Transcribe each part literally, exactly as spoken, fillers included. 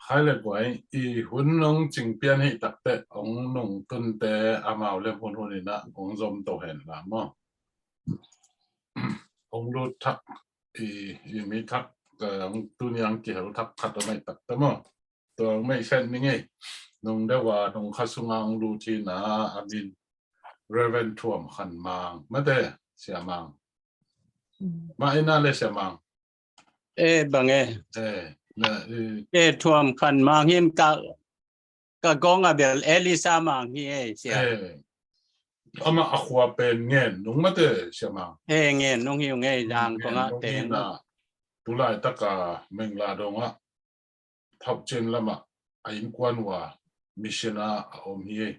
Khai le guai, i hun nong cingpian hi takteh ong nong tunte amau lem hun hun inah ong zom to hen la maw? Ong lut thak i, i mi thak, eh, ong tuniang kihel thak khat a mai takte maw? Tua ong mai khen ning ei. Nong deuh a nong kha sunga ong lut hi na, a min Reverend Thuam Khan Mang mate, Sia Mang. Ma ina le Sia Mang. Eh, bang eh. Eh, na, eh. Eh, Thuam Khan Mang him ka, ka gong a bel Elisa Mang hi eh, Sia. Eh. Ama a khua pen Ngen Nung mate, Sia Mang. Eh, Ngen Nung hi ung eh, Zang kong a te na. Tulai taka Mengla dong a Thaucin lamah a innkuan uh a mission a a om hi.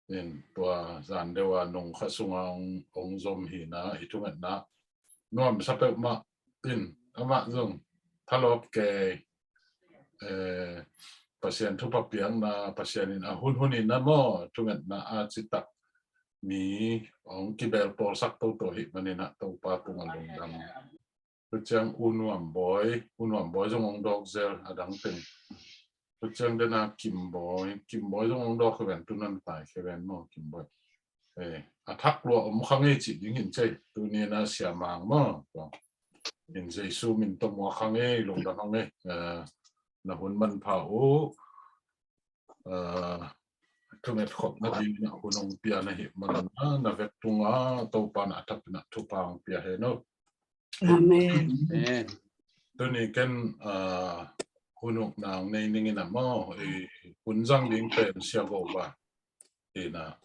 In tua zan deuh a nong kha sunga ong, ong zom hi na, i thungetna nuam sa peuhmah in, amah zong thalawp kei, eh, Pasian thupha piakna, Pasian in a hun hun in a maw, thungetna a citak mi ong kibel pawlsak toto hi maninah Topa tungah lungdam. Tuciang U Nuam Bawi, U Nuam Bawi zong ong dawk zel a dang teng. Tuciang dena Kim Bawi, Kim Bawi zong ong dawk kheven, tunan tai kheven maw Kim Bawi. Eh, a thak lua om kha ngei cih ding hin cei, tuni na Sia Mang maw. In Jesu min tawh mua kha ngei, lungdam kha ngei. Eh, na hun manpha uh. Ah, thunget khopna dingin a hun ong pia na hi manina, na vek tunga Topa na a thapina thupha ong pia he no. Amen. Amen. Tuni ken, ah, hun ukna ong nei ningin a maw, i hun zang ding pen Sia Go Ba. Ina,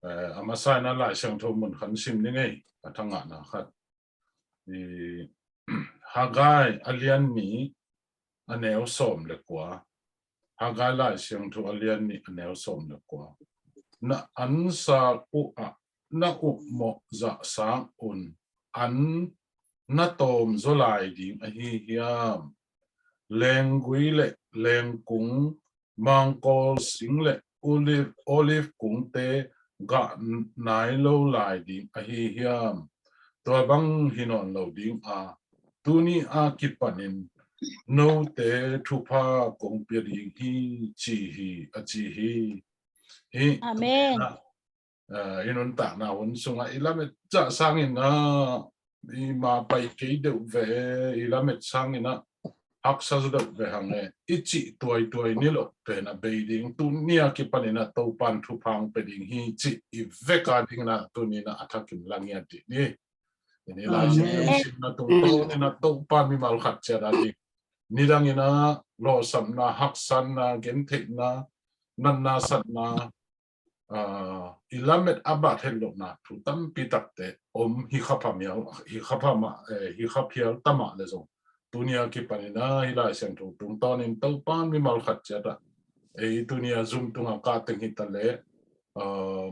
eh, a masa ina Lai Siangtho mun khat sim ning ei, a thangahna khat. I Haggai a lian nih a neu sawm le kua. Haggai Lai Siangtho a lian nih a neu sawm le kua. Na ansak uh ah na upmawh zahsak un an na tawm zaw lai ding ahi hiam? Lenggui le lengkung, mangkawl sing le olive, olive kungte gah nai lo lai ding ahi hiam? Tua bang hi nawn lo ding a, tuni a kipanin note thupha kong pia ding hi, ci hi, a ci hi. Hi. Amen. Ah, i nuntakna hun sungah i lamet cah sangin ah, i ma pai kei deuh ve, i lamet sangin ah haksa zaw deuh ve hang e, i cih tuaituai ni lo pen a bei ding, tuni a kipanin ah Topan thupha ong pia ding hi cih i vek a dingin ah tuni in ah a thakin la ngiat dih ni. I ni lai simna tungtawn in ah Topan mimal khat ciat a ding, nidangin ah lawhsapna, haksatna, gentheihna, natna satna, ah, i lamet a bat het lohna thu tampi takte om hi kha pha mial, hi kha pha mah, eh, hi kha phial ta mah le zong, tuni a kipanin ah hih Lai Siangtho tungtawnin Topan mimal khat ciat ah, ei tuni a Zoom tungah kah teng hi ta leh, ah,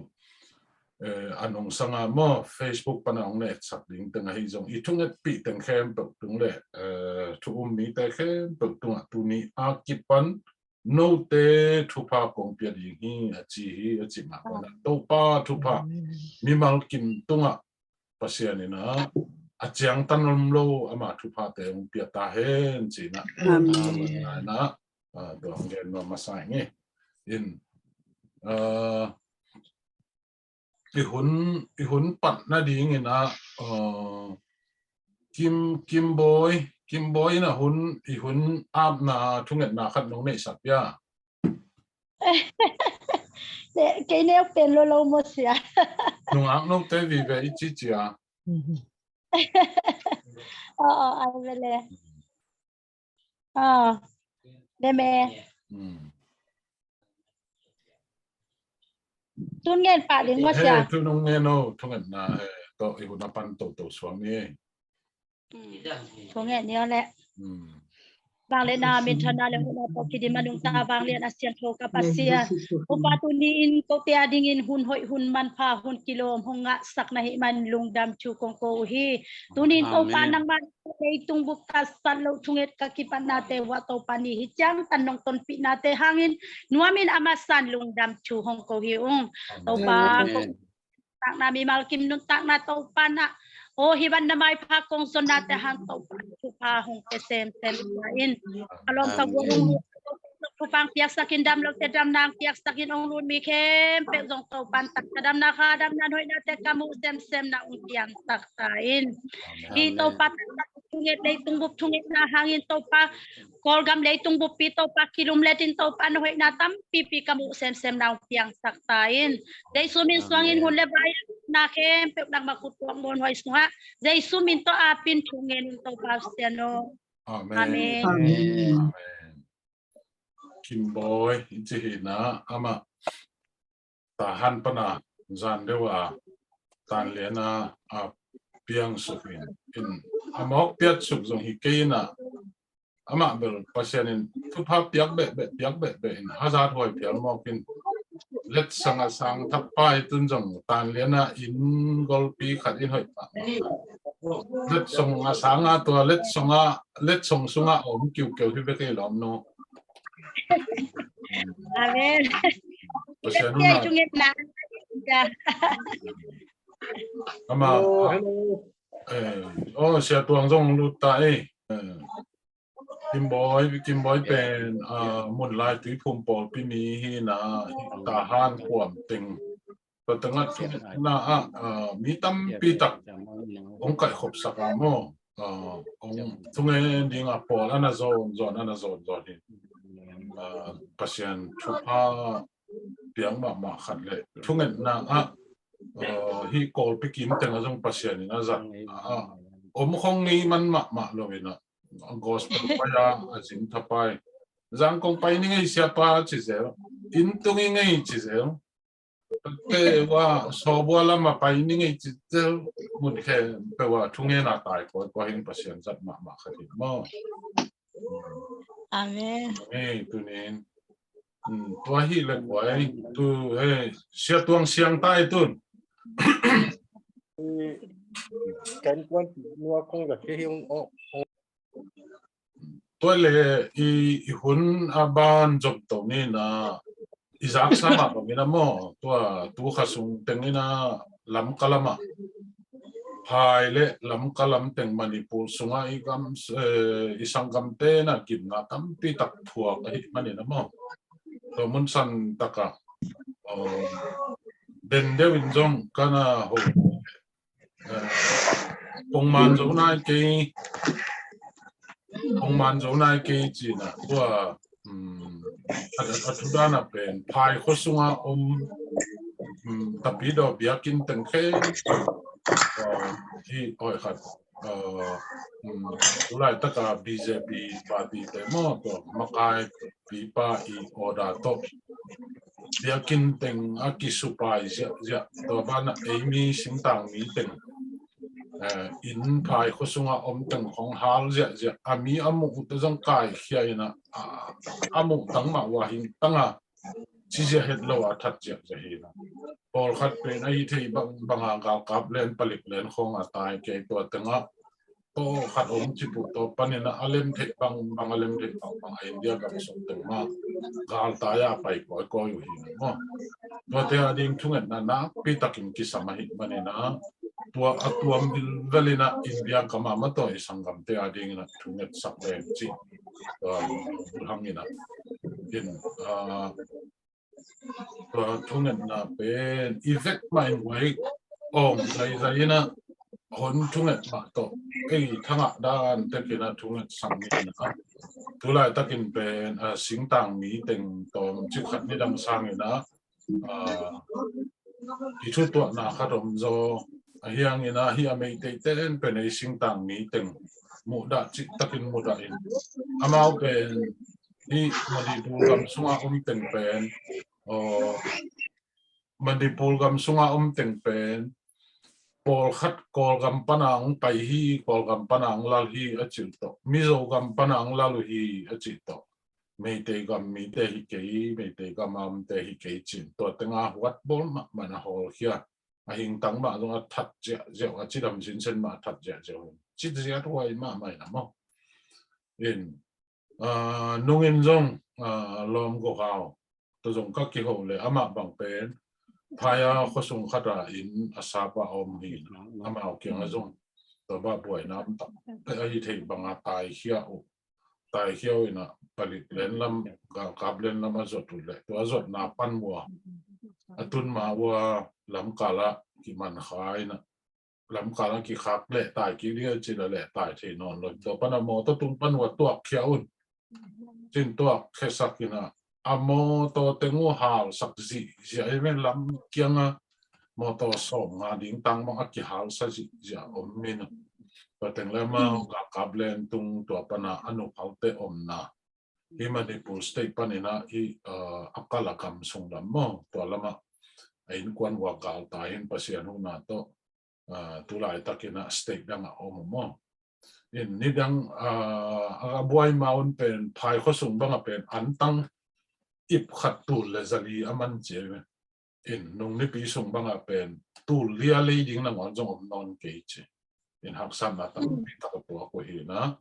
eh, a nungsanga maw Facebook pana ong na etsak ding teng ahi zong, i thungetpih teng khempeuh tung le, eh, thu um mite khempeuh tungah tuni a kipan note thupha kong pia ding hi, a ci hi, a ci mah bangin ah Topa thupha mimal kim tungah Pasian in ah a ciangtan om lo ama thuphate ong pia ta hen ci-in ah. Amen. Ah, tua ong gen nuam masa ing e. In, ah, i hun, i hun pat nadingin ah, uh, Kim, Kim Bawi, Kim Bawi in a hun, i hun apna thungetna khat nong neihsak pia. Kei neu pen lo lo maw sia. Nungak note vive i ci cia. Aw, aw, ai vele. Ah, meme. Hmm. Tun ngen pah ding maw sia. He, tun nong ngen o, thungetna he, tawh i hun a pan toto suang ni. Hmm. Thungen ni aw le. Hmm. Vangliatna, minthanna le hoihna tawh kidim a nungta vanglian a siangtho ka Pasian. Topa tuni-in kote a dingin hun hoih, hun manpha, hun kilawm hong ngahsak na hih man lungdam thu kong ko uh hi. Tunin Topa nangmah leitung bup ka sat loh thunget ka kipatnate uah Topa ni hi ciangtan nong tonpihnate hangin nuamin a masan lungdam thu hong ko hi ung. Topa, nuntakna mimal kim nuntakna Topa na Aw, hi ban na maipha kong zonnate hang Topa thupha hong pia semsem ta in. A lawm ka gual hong lut, thupha hong piaksak in, dam lote damna hong piaksak in, hong lut mi khempeuh zong Topa in taksa damna, kha damna, hoihnate ka muh semsem na hong piangsak ta in. Hi Topa, taksa thunget, leitung bup thungetna hangin Topa, Kawlgam leitung buppi Topa kilumlet in Topa na hoihna tampipi ka muh semsem na hong piangsak ta in. Jesu min suangin hun le vai na khempeuh nangmah khut tuak muanhuai sungah Jesu min tawh apin thungen in Topa Pasian aw. Amen. Amen. Amen. Amen. Kimbawi i ci hi na amah Tahan pana zan deuh a Tanliana a piangsuk in, in a mawk piatsuk zong hi kei ina, amah bel Pasian in thupha piak behbeh, piak behbeh in hazat huai phial mawk in, letsong a sang thappa i tun zong Tanliana inn golpi khat in hoih pah. Letsong a sang a tua letsong a, letsong sunga om kiukeu hi bek ei lawm nu. Amen. Pasian nuna. Ama, hello. Eh, oh, Sia Tuang zong lut ta ei. Eh, Kimbawi, Kimbawi pen, ah, Munlai Tuiphum pawlpi mi hi na, Tahan kuam teng. Tua tengah thungetna ah, ah, mi tampi tak hong kaihkhopsak a maw. Ah, hong thungen ding a pawl a na zawn zawn, a na zawn zawn hi. Ah, Pasian thupha piang mahmah khat le thungetna ah, ah, hi Kawlpi kim teng a zong Pasian in a zat ah, om khong ngei man mahmah lo in a, gospel pai a a zing thapai. Zangkong pai ni ngei siapa ci zel, inn tung i ngei ci zel. Te wa sawbua lama pai ni ngei ci zel, mun khe pe wa thungen a tai koi koi hing Pasian zat mahmah khat hi maw. Amen. Amen. Tunin. Hmm, tua hi le koi tu he Sia Tuang siang tai tun. Kan kuan nua kong ga ke hi ong. Tua le i, i hun a ban zop to ni na, i zaksa mah bangin a maw, tua tu kha sung tengin a Lamka lamah phai le Lamka lam teng Manipur sungah i gam, eh, i sanggamte na gimna tampi tak thuak ahih manin a maw, tua mun san takah, oh, den deuh in zong ka na ho, eh, pongman zo nai kei, pongman zo nai kei cina tua, um, a, a thu dana pen phai khua sunga om, um, Tapidaw biakinn teng khe, uh, hi oi khat, uh, um, tulai taka B J P party te maw tua makai pipa i order tawh biakinn teng a kisupai ziahziah, tua banah ei mi singtang mi teng, eh, inn phai khua sunga om teng khong hal ziahziah, a mi a muh uh te zong kaikhia in a, a, a muh tang mah uh a hing tanga ci ziah het lo a that ziahziah hi na. Pawlkhat pen ahi thei bang banga galkap len palik len khong a tai kei tua tengah tawh khat om cip uh tawh panin a lem theih bang bang, a lem theih bang bang a India gam sung teng mah galtai a pai kawikawi uh hi maw. Tuate a ding thungetna nakpi takin kisam ahih manin a tua a tuam vilvel in a India gam a mataw i sanggamte a dingin a thungetsak leng ci. Tua hang in a in, ah, tua thungetna pen i vek mah in guai awng zaizai in a hon thunget mah tawh ei thangah dan tekin a thunget sang ni in a, tulai takin pen, ah, singtang mi teng tawm cik khat ni dang sang in a, ah, i thutuahna khat om zaw ahi hangin a, hi a Meitei ten pen ei singtang mi teng muhdah cik takin muhdah in, amau pen hi Manipur gam sunga om teng pen, aw, Manipur gam sunga om teng pen pawlkhat Kawlgam pana hong pai hi, Kawlgam pana hong lal hi a cih tawh, Mizo gam pana hong lal uh hi a cih tawh, Meitei gam mite hi kei, Meitei gam a omte hi kei cin, tua tenga huat bawl mahmah in a hawlkhia, a hingtang mah zong a that ziahziah, a cidam sinsen mah a that ziahziah, ci ziat huai mahmah in a maw. In, ah, nungin zong, ah, lawm go hau, tua zong ka kiho le amah bang pen phaya khuasung khata in a sapa om hi, amau kianga zong Tua bah buaina om tak, ahi thei banga taikhia uh, taikhia uh inah palik lenlam, galkap lenlam a zot uh leh tua a zotna pan mua a tun ma ua lamkala kiman kha inah lamkala kikhak leh tai kik ding a ci la leh tai thei nawn lo. Tua pana mawtaw tung pan ua tuak khia un. Cin tuak khesak inah a mawtaw teng uh halsak zihziah i men lam kianga mawtaw sawm nga ding tang bang a kihalsa zihziah om min a. Tua teng le amau galkap len tung tua pana a nuphaute omna hi Manipur state paninah hi a kala kam sung lam maw tua lama a innkuan ua galtai in Pasian huna tawh tulai takinah state dangah om maw. In nidang a buai maun pen phai khuasung banga pen antang ip khat tul le zali a man ci. In nung nipi sung banga pen tul lia lei ding nangawn zong om nawn kei ci. In haksatna tampi tak a puak uh hi na.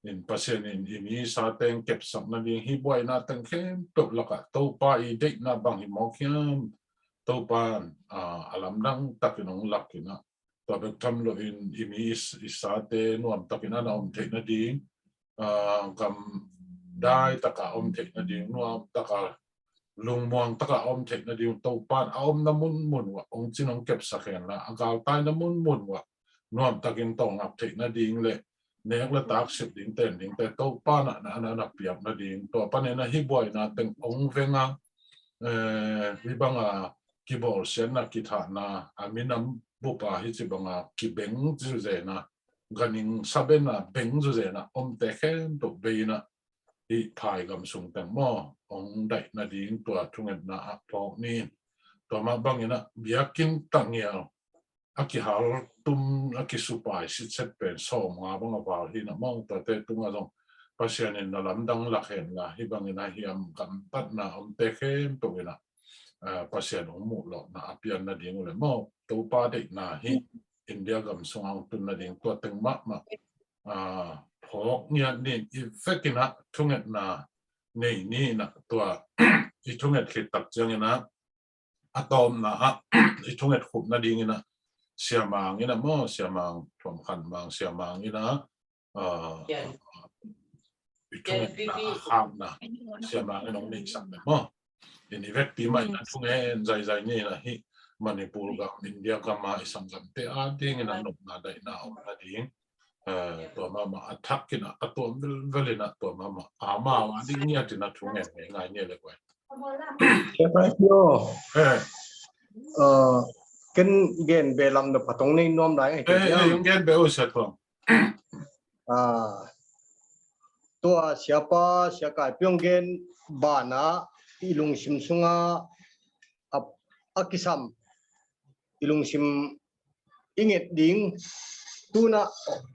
In Pasian in i mi sa teng kepsak nading hi buaina teng khempeuh lakah Topa i deihna bang hi mawk hiam? Topa in a lamdang takin hong lakinah tua bek tham loin i mi i sate nuamtakin ana om theih nading, gamdai taka om theih nading, nuamtaka lungmuang taka om theih nading Topa in a omna munmun uah hong cin hong kepsak henla a galtaina munmun uah nuamtakin tawlngap theih nading le nek le tak sip ding ten dingte Topa in a na piak nading tua panin a hi buaina teng hong venga hi banga kibawlsiatna kithahna a minam bupa hi ci banga kibeng zuzena ganing sabena beng zuzena omte khempeuh beina hi phai gam sung teng maw hong daih nading tua thungetna a phawk ni. Tua mah bangina biakinn tangial a kihal tum a kisupai sitset pen sawm nga banga val hi na maw tuate tunga zong Pasian in na lamdang lak henla hi bangina hiam gamtatna omte khempeuh ina Pasian hong muh lawhna a pian nading uh le maw Topa deihna hi India gam sunga hong tun nading tua teng mahmah phawk ngiat nin i vekinah thungetna nei ni inah tua i thunget khit tak cianginah a tawpna ah i thunget khup nadinginah siamang inah maw siamang thuamkhan mang siamang inah i thungetna a khakna siamang in hong neihsak le maw. In i vekpi mah inah thungen zaizai ni inah hi Manipur gam India gama i sanggamte a dingin a nopna daihna om nading tua mahmah a thak inah a tuam velvel inah tua mahmah amau a ding ngiat inah thungen ngei ngai ni le guai. Ken gen be lam na patong nei nuam lai ngai. Ken gen be uh sia tuang. Tua siapa siakai piong gen bana i lungsim sunga a kisam i lungsim i nget ding tuna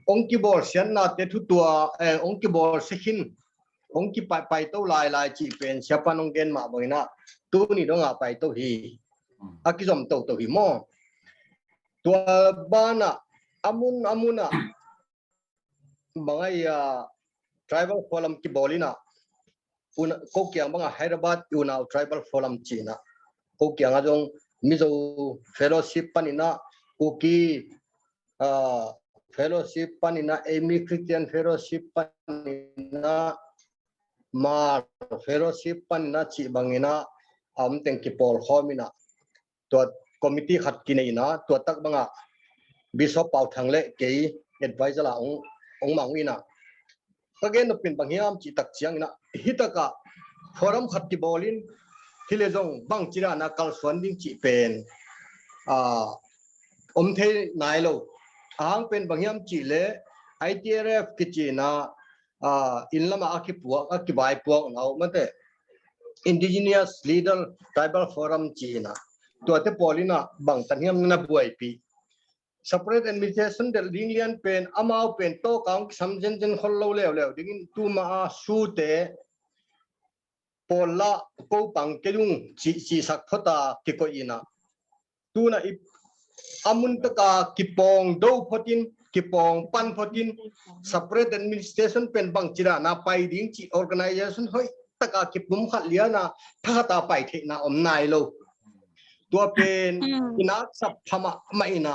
ong kibawlsiatnate thutua ong kibawlsia khin ong kipaipaito lailai cih pen siapa nong gen mah bangina tuni donga paito hi. A kizom toto hi maw? Tua bana amun amuna bangai a tribal forum kibawl ina ko kiang banga Hyderabad i unau tribal forum cina ko kianga zong Mizo fellowship panina Kuki fellowship panina Amy Christian fellowship panina Mar fellowship panina cih bangina a om teng kipawl khawm ina tua committee khat kinei ina tua tak banga Bishop Pau Thang le kei advisor la ong mang ina ka gen nopin bang hiam cih tak ciang ina hitaka forum khat kibawlin hile zong bang cidana kalsuan ding cih pen om thei nai lo. Ahang pen bang hiam cih le I T R F kicina inn lama a kipuak a kivaipuak nau mate Indigenous Leader Tribal Forum cina tuate pawlina bang tan hiam na buaipi separate administration del ding lian pen amau pen tawka hong kisam zenzen khol lo leuleu dingin tuma a sute pawlla ko pang kei ung cihcihsak phota kikoih ina tuna i a muntaka kipawng do photin kipawng pan photin separate administration pen bang cidana pai ding cih organization hoih taka kipum khat liana thakata pai theihna om nai lo. Tua pen inaksap phamah mah ina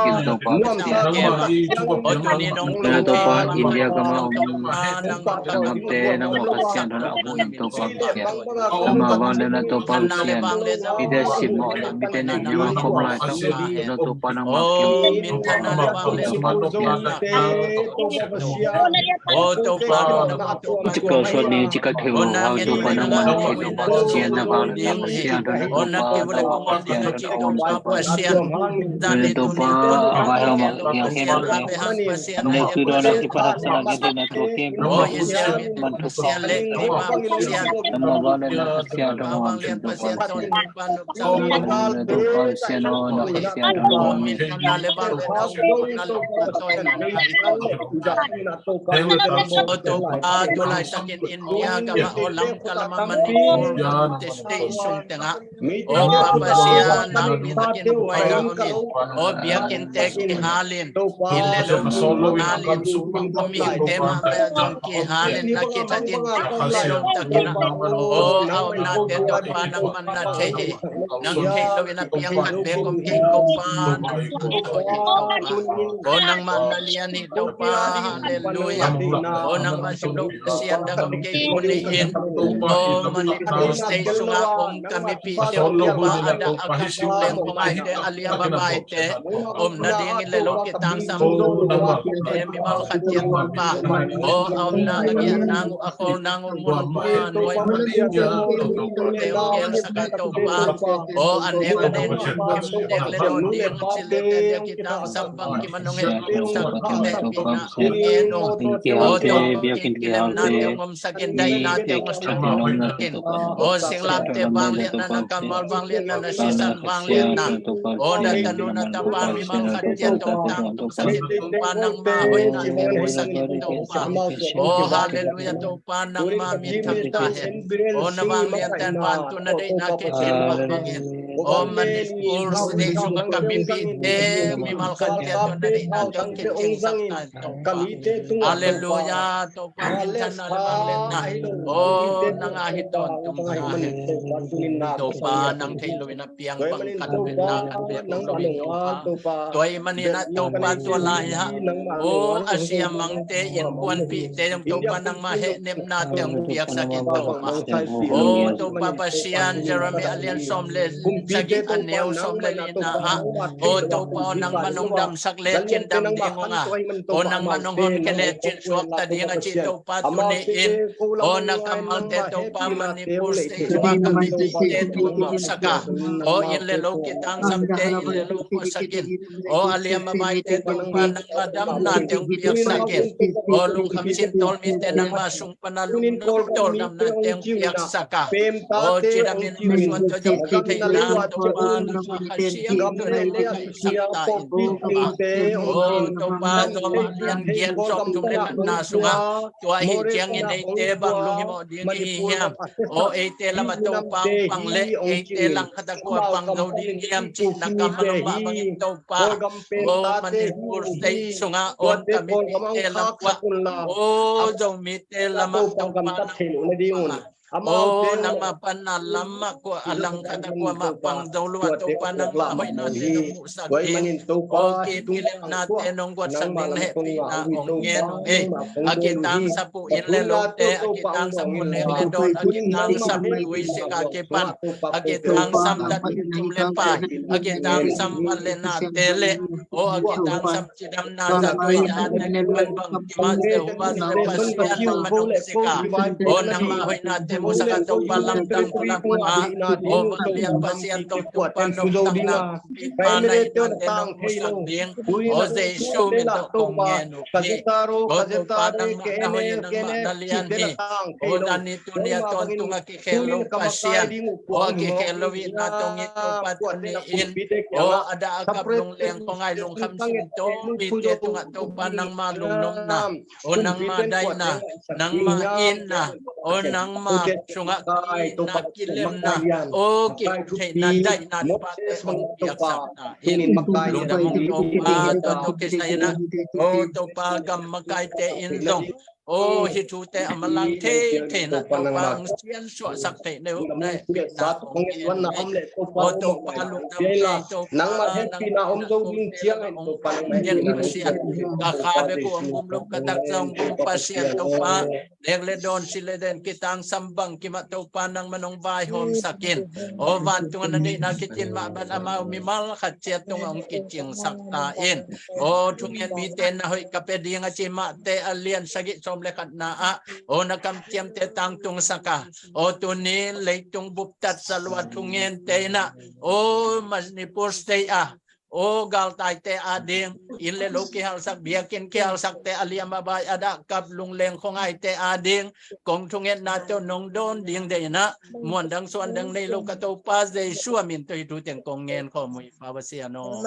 Topa Pasian. India gam a om sanggam te nangmah Pasian tawh na a huh in Topa Pasian. Amah vangliatna Topa Pasian. Mite simmawh leh mite neih niam a khawm laitak na Topa nangmah Pasian. Cikal suat ni cikal thei lo hau Topa nangmah na thei Topa Pasian na vangliatna Pasian tawh na Topa nangmah Pasian tawh na a om Topa Pasian. Nangmah Topa a vai hau mah kiang khem le. Nangmah Topa na kipat haksa na khem le na tua khem le. Nangmah Pasian le nangmah vangliatna Pasian tawh na om Topa Pasian. Topa Pasian aw, na Pasian aw, na min. O Topa, tu laitakin India gam ah, o Lamka lam ah, Manipur, North East State sung tengah, o Pa Pasian, nakpi takin buaina om in. O biakinn te kihal in. Inn le lo kihal in, a mihingte mah zong kihal in, a kithatin, a lom takin ah, o a omnate Topa nangman na thei hi. Nang theih loin a piang khat bek om kei Topa, nang hoih hi Topa. O nangmah na lian hi Topa, halleluia. O nangmah silo Pasian dang om kei tuni in. O Manipur State sungah om ka mipihte uh Topa, a dah a kap leng khuamaite, a liam a vaite, omna dingin le lo kitangsam Topa, mimal khat ciat Topa. O a omna a giahna uh, a kholna uh mun pan, huai mun te uh gelsak a Topa. O a nek a nek nek le dawn ding cil le te dia kitangsam bang kiman hong hehpihsak, kihehpihna hong ngen uh. O Topa kilemna te hong omsak in, daihna te hong omsak in. O singlamteh vangliatna, na kammal vangliatna, na sisan vangliatna. O na tanu na tapa mimal khat ciat tungtang tungsak in Topa, nangma hoihna te hong omsak in Topa. O halleluia Topa, nangma min thang ta hen. O na vanglian ten vantung na deihna kicing mah bangin. O Manipur State sungah ka mipihte mimal khat ciat tungtang na deihna te hong kicingsak ta hen Topa. Halleluia Topa, min thang na le vangliatna. O nang a hi tawntung ta hen. Topa nang theih loin a piang bang khat bek na khat bek om lo hi Topa. Tua ahih manin ah Topa tua lai-ah, o a siamangte, innkuanpihte zong Topa nangmah hehnepna te hong piaksak in Topa. O Topa Pasian, Jeremiah a lian sawm le sagih, a neu sawm le lina ah, O Topa, o nangman hong damsak le cin dam ding hong a, o nangman hong honkhia le cin suakta ding a cih Topa tuni in, o na kammalte Topa Manipur State sungah ka mite tung mawhsak a, o inn le lo kitangsamte inn le lo mawhsak in, o a liam a baite Topa nangma damnate hong piaksak in, o lungkham sintawl mite nangma sung pana lungdam tawldamnate hong piaksak a, o cidam in masuan tawh dong theihna Topa nangma kha siang tawh dong kha sak ta in Topa. O Topa, Rom a lian giat sawm thum le khatna sungah tua ahih ciangin eite bang lunghimawh ding i hi hiam? O eite lamah Topa hong pang le eite langkhat a kua pang zo ding hiam cih na kammal hong mah bangin Topa, o Manipur State sungah om ka mite lam uah, o Zomite lamah Topa nang pang a, o nangma panna lamah kua a langkhat a kuamah pang zo lo a Topa nangma hoihna te nong muhsak in, o ki kilemnate nong guatsak ding le hehpihna hong ngen uh hi. A kitangsap uh inn le lote, a kitangsap uh nek le dawn, a kitangsap uh luisik a kipan, a kitangsam dat tum le pai, a kitangsam man le nate le, o a kitangsam cidamna zatuina a nek pan bang kimah Jehovah Pasian nangma nong sik a, o nangma hoihnate muhsak a Topa lamdang tawh lam a, o vanglian Pasian tawh Topa nong tangna kipana i tate nong muhsak ding, o Jesu min tawh kong ngen uh hi. O Topa nangmah na hoih nangmah na lian hi. O zani tuni a tawntung a kikhel lo Pasian, o a kikhel lo ihna tawh ngi Topa tuni in, o a dah a kap lungleng khuangai lungkham sung tawh mite tungah Topa nangma lungnopna, o nangma daihna, nangma itna, o nangma sungah itna kilemna, o kiptheihna daihna pate hong piaksak ta in. Lungdam hong Topa, tua tawh kisai in ah, o Topa gam makaite in zong, o hih thute a manlang thei thei in ah Topa hong siansuahsak theih na hehpihna hong ngen uh hi. O Topa lungdam thei Topa nang hehpihna hong ngen uh hi. Ka kha bek uh hong um lo, ka taksa hong um Pasian Topa, nek le dawn, si le den, kitangsam bang kimah Topa nangman hong vaihawmsak in. O vantung a na deihna kitin mah bang amau mimal khat ciat tungah hong kicingsak ta in. O thungen mite na hoih ka pia ding a ci mahte a lian sagih sawm le khatna ah, o na kamciamte tangtungsak a, o tuni leitung buptatsa lua thungente in ah, o Manipur State ah, o galtaite ading inn le lo kihalsak, biakinn kihalsakte a liam a bai a dah kap lungleng khuangaite ading kong thungetna tawh nong dawn ding deih in ah, muandang suandang nei lo ka Topa Jesu a min tawh hih thu teng kong ngen khawm uh hi, Pa Pasian aw.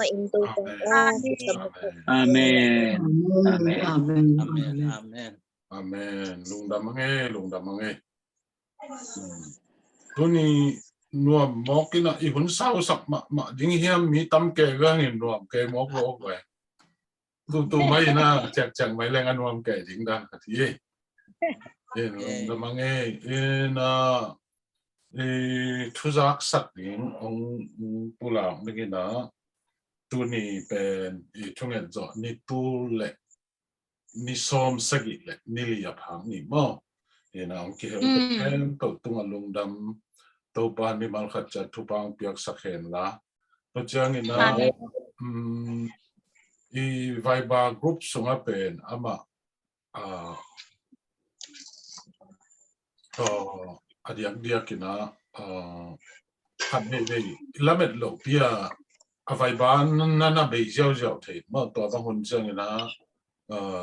Amen. Amen. Amen. Amen. Amen. Lungdam a ngei, lungdam a ngei. Tuni nuam mawk in ah i hun sausak mahmah ding hiam, mi tam kei vangin nuam kei mawk lo ve. Tutu mai in ah ciakciak mai leng a nuam kei ding dan ka ti. Lungdam a ngei in ah, i thuzaksak ding hong pulak ding in ah, tuni pen i thunget zawh ni tul le ni sawm sagih le ni li a phak ni maw? Hi na, hong kihel khempeuh tungah lungdam, Topa mimal khat ciat thupha hong piaksak hen la. Tua ciangin ah, i Viber group sungah pen amah a diakdiak in ah, khat veivei lamet lopi a, a vaiba na na bei ziauziau thei maw? Tua bang hun ciangin ah,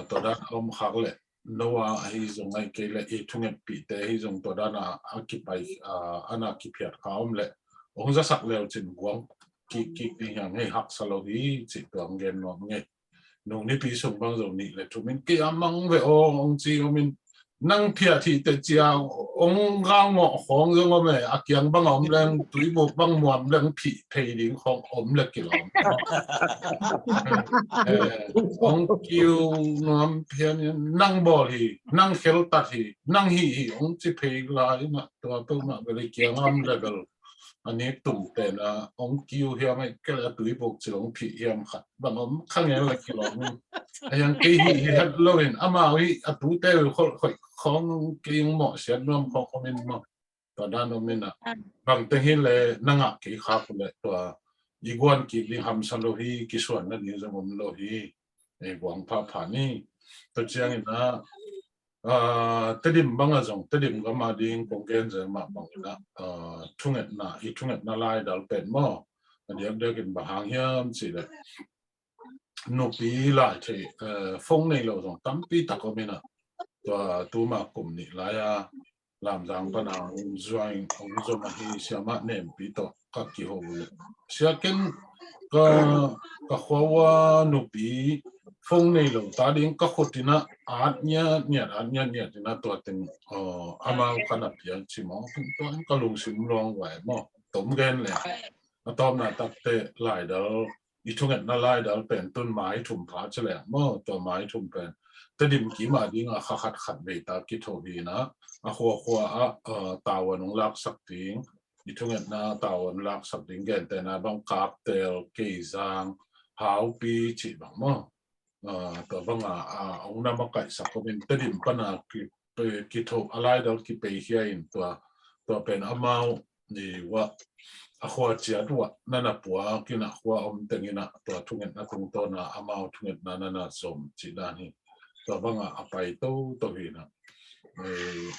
tua dan a om khak leh, no a ahi zong, ahih kei leh i thungetpihte ahi zong, tua dan a a kipai, a na kiphiat kha om leh, hong zasak leu cin guang kik kik ding hi hang, hei, haksa lo hi cih tua hong gen nuam ngei. Nung nipi sung bang zo nih le thum in kei a mang ve aw hong ci om in, nang phiat hi teh cia hong galngawh khawng zong om e, a kiang bang a om leng tuibuk bang muam leng phih phei ding khawng om le kilawm. Hong kiu nuam phian in, nang bawl hi, nang kheltat hi, nang hih hi hong ci phei lai in ah, tua peuhmah bel i kiang a om le bel a nik tum pen a hong kiu hiam, ahih kei leh a tuibuk cil hong phih hiam khat bang om kha ngel le kilawm. A hiang kei hih hi het lo in, amau hih a tute uh kholh khoih khawng kei hong mawhsiat nuam khawng om in maw? Tua dan om in ah, bangteng hi leh na ngah kei khak uh leh tua i guan kik ding hamsa lo hi, kisuan nading zong om lo hi. Ei guang phapha ni. Tua ciangin ah, ah, Tedim bangah zong, Tedim gam ading kong gen zel mah bangin ah, ah, thungetna, i thungetna laidal pen maw, a diakdiakin bang hang hiam cih leh nupi lai thei, eh, phone nei lo zong tampi tak om in ah, tua tuma kum nih lai-a Lamzang pana hong zuan, hong zom ahi Siamah Nempi tawh ka kiho uh leh, Sia, ken ka, ka khua ua nupi phone nei lo ta ding ka khut in ah at ngiatngiat, at ngiatngiat in ah tua teng, uh, amau ka na piak ci maw, tua in ka lungsim luang vai maw. Tom gen leh a tawpna takteh laidal, i thungetna laidal pen tun mai thum pha ci leh maw, tua mai thum pen Tedim kim ading ah kha khat khat vei ta kitho hi in ah, a khuakhua ah, uh, tavuan hong laksak ding, i thungetna tavuan laksak ding, gentehna bang Kaptel, Keizang, Haupi cih bang maw. Ah, tua banga, ah, hong na makaihsak om in Tedim pana ki, eh, kitho a laidal kipeikhia in tua, tua pen amau ni uah, a khua ciat uah na na puak in ah khua om teng in ah tua thungetna tungtawn ah amau thungetna na na zom cih dan hi. Tua banga a pai toto hi in ah, eh,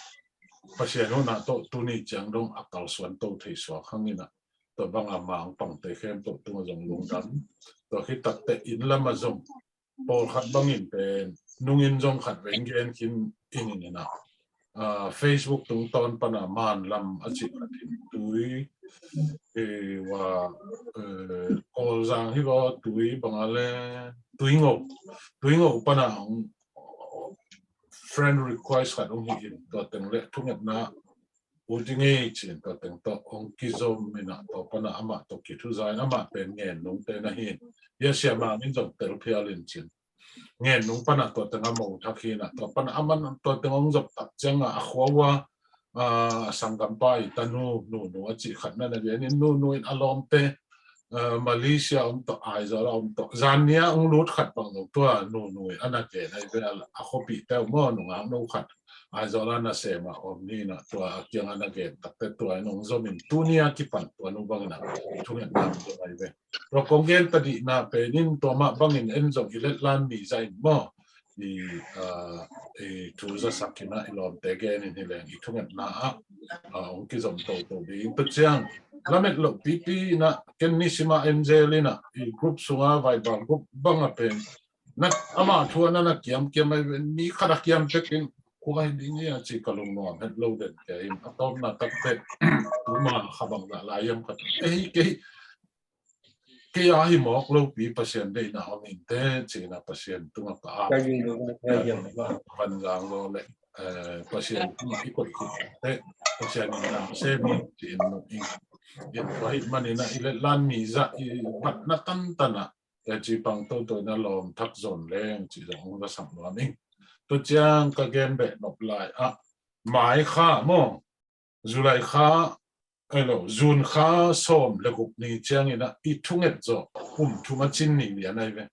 Pasian hun ah tawh tuni ciang dong a kalsuan to thei suak hang in ah, tua banga Mang pangte khempeuh tungah zong lungdam. Tua khit takteh inn lamah zong pawlkhat bangin pen nungin zong khat vei gen khin ing in ah, ah, Facebook tungtawn pana Man lam a cih khat in Tui, eh, ua, eh, Kawlzang hi lo, Tui banga le, Tuingo, Tuingo pana hong friend request khat hong hi in, tua teng le thungetna ut ing ei ci-in tua teng tawh hong kizom in ah, tua pana amah tawh kithuza in, amah pen Ngennungte na hi in, hia Sia Mang in zong tel phial in ci-in Ngennung pana tua teng a mo thak hi in ah, tua pana amah tua teng hong zom tak ciangah a khua ua, ah, sanggampa i tanu, Nunu a cih khat na na gen in, Nunu in a lawmte, ah, Malaysia om tawh, Aizawl a om tawh, zan ni-a hong lut khat bang zong tua Nunu in a na gen ahi ve. A khuapihte uh maw, nungak no khat Aizawl a nasem a om hi in ah, tua a kiangah na gen takteh tua in hong zom in, tuni a kipan tua nu bangin ah thungetna zom ahi ve. Tua kong gen tadihna pen in tua mah bangin en zong i letlan mi zah in maw, i, ah, i thu zasak in ah i lawmte gen in hi leng i thungetna ah, ah, hong kizom toto ding. Tua ciang lamet loh pipi in ah ken nisim a en zel in ah, i group sunga Viber group banga pen na, ama thu a na na kiamkiam ahi ve, mi khat a kiam tek in kua hi ding hia ci ka lungnuam het lo den kei in, a tawpna takteh tuma kha bang zah lai hiam khat, ei kei kei a hi mawk lopi Pasian deihna om inteh ci-in ah Pasian tungah ka ap. Ka gei lo, ka gei lo. Van zang lo le, eh, Pasian tungah i koih khit teh Pasian in na sem in ci-in mu ing. In tua ahih manin ah i letlan mi zah i batna tantan ah teci pang toto in ah lawm thak zon leng ci zong hong zasak nuam ing. Tua ciang ka gen beh nop lai ah Mai kha maw, July kha, ei lo, June kha sawm le guk ni ciangin ah i thunget zawh kum thum a cin ni lian ahi ve.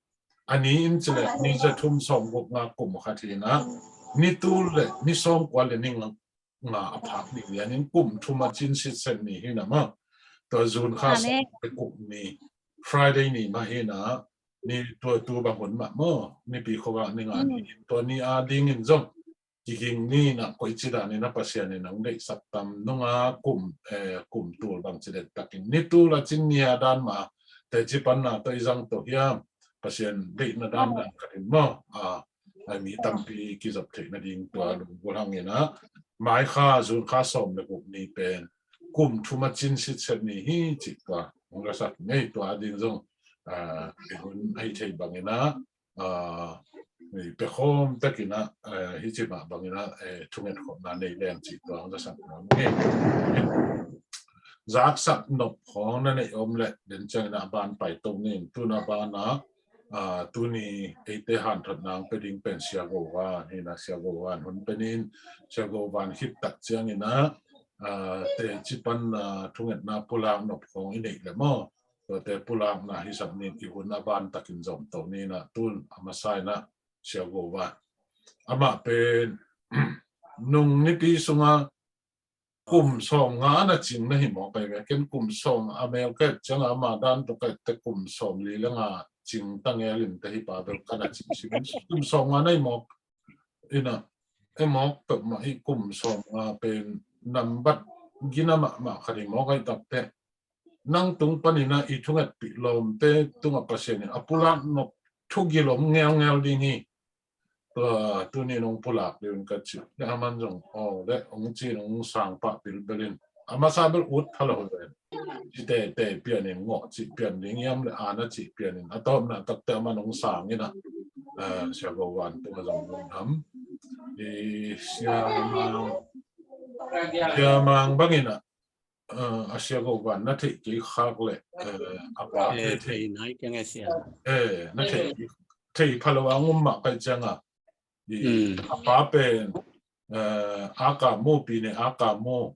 A ni in ci leh ni za thum sawm guk nga kum khat hi in ah, ni tul le ni sawm kua le ni nga, nga a phak ni lian in kum thum a cin sitset ni hi in ah maw. Tua June kha sawm le guk ni Friday ni mah hi in ah, ni tua tu bang hun mah maw, Nipi khuavak ni nga ni, tua ni a dingin zong kiging ni in ah, koici dan in ah Pasian in hong deihsak tam nunga kum, eh, kum tul bangci den takin ni tul a cin ni a dan mah teci panna tawh i zang to hiam, Pasian deihna dan dan khat in maw, a, a mi tampi kizop theih nading tua lunggulh hang in ah, Mai kha, June kha sawm le guk ni pen kum thum a cin sitset ni hi cih tua hong zasak ngei. Tua a ding zong, a, i hun ahi thei bangin ah, a, i pia khawm takin ah, a, hi ci mah bangin ah, e, thunget khawmna nei leng cih tua hong zasak nuam ing. Zaksak nop khawng na neih om leh den ciangin ah a ban pai to ning. Tun a ban ah, a, tuni eite hanthotna hong pia ding pen Sia Go Van hi in ah, Sia Go Van hun pia ning. Sia Go Van khit tak ciangin ah, a, teci pan, a, thungetna pulak nop khawng i neih leh maw, tuate pulakna hisak ning. I hun a ban takin zom to ni in ah, tun a masa in ah Sia Go Van. Amah pen nung nipi sunga kum sawm nga na cing na hi mawk ai ve. Ken kum sawm a mel ka et ciang a ama dan tawh ka et te kum sawm li le nga cing ta ngel in te hi pa bel ka na cing si. Kum sawm nga na hi mawk. Ina, e mawk peuhmah hi kum sawm nga pen nambat gina mahmah khat hi mawk ai tak te. Nang tung panin a i thungetpih lawmte tungah Pasian in a pulak nop thugil om ngelngel ding hi. Tua tuni nong pulak ding ka ci. Le aman zong aw le ong ci nong sang pah pilbel in. A masa bel ut pha lo ven. Ci tete pian in ngawh ci pian ding hiam le ana ci pian in. A tawpna takte aman ong sang in a. Sia Go Van tung a zong lungdam. I sia mang, sia mang bangin a a Sia Go Van na theih kei khak le a pa pen theih nai keng e sia. Na theih, theih pha lo a ngum mah kai ciang a a pa pen a ka mu pi ne a ka mu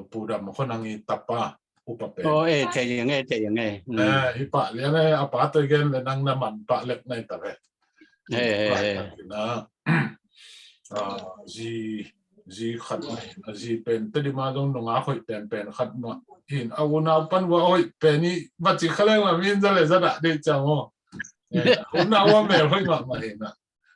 pu dam khon ang i tapa upa pen. Theih yang e, theih yang e. I pah liang e a pa toi gen le nang na man pah lek nai ta ve. Zi, zi khat mah, a zi pen Tedim a zong nungak hoih penpen khat mah. In a unau pan uh a hoih pen i va ci kha leng la min za le za dah dei ciang aw. Unau a mel hoih mahmah hi na.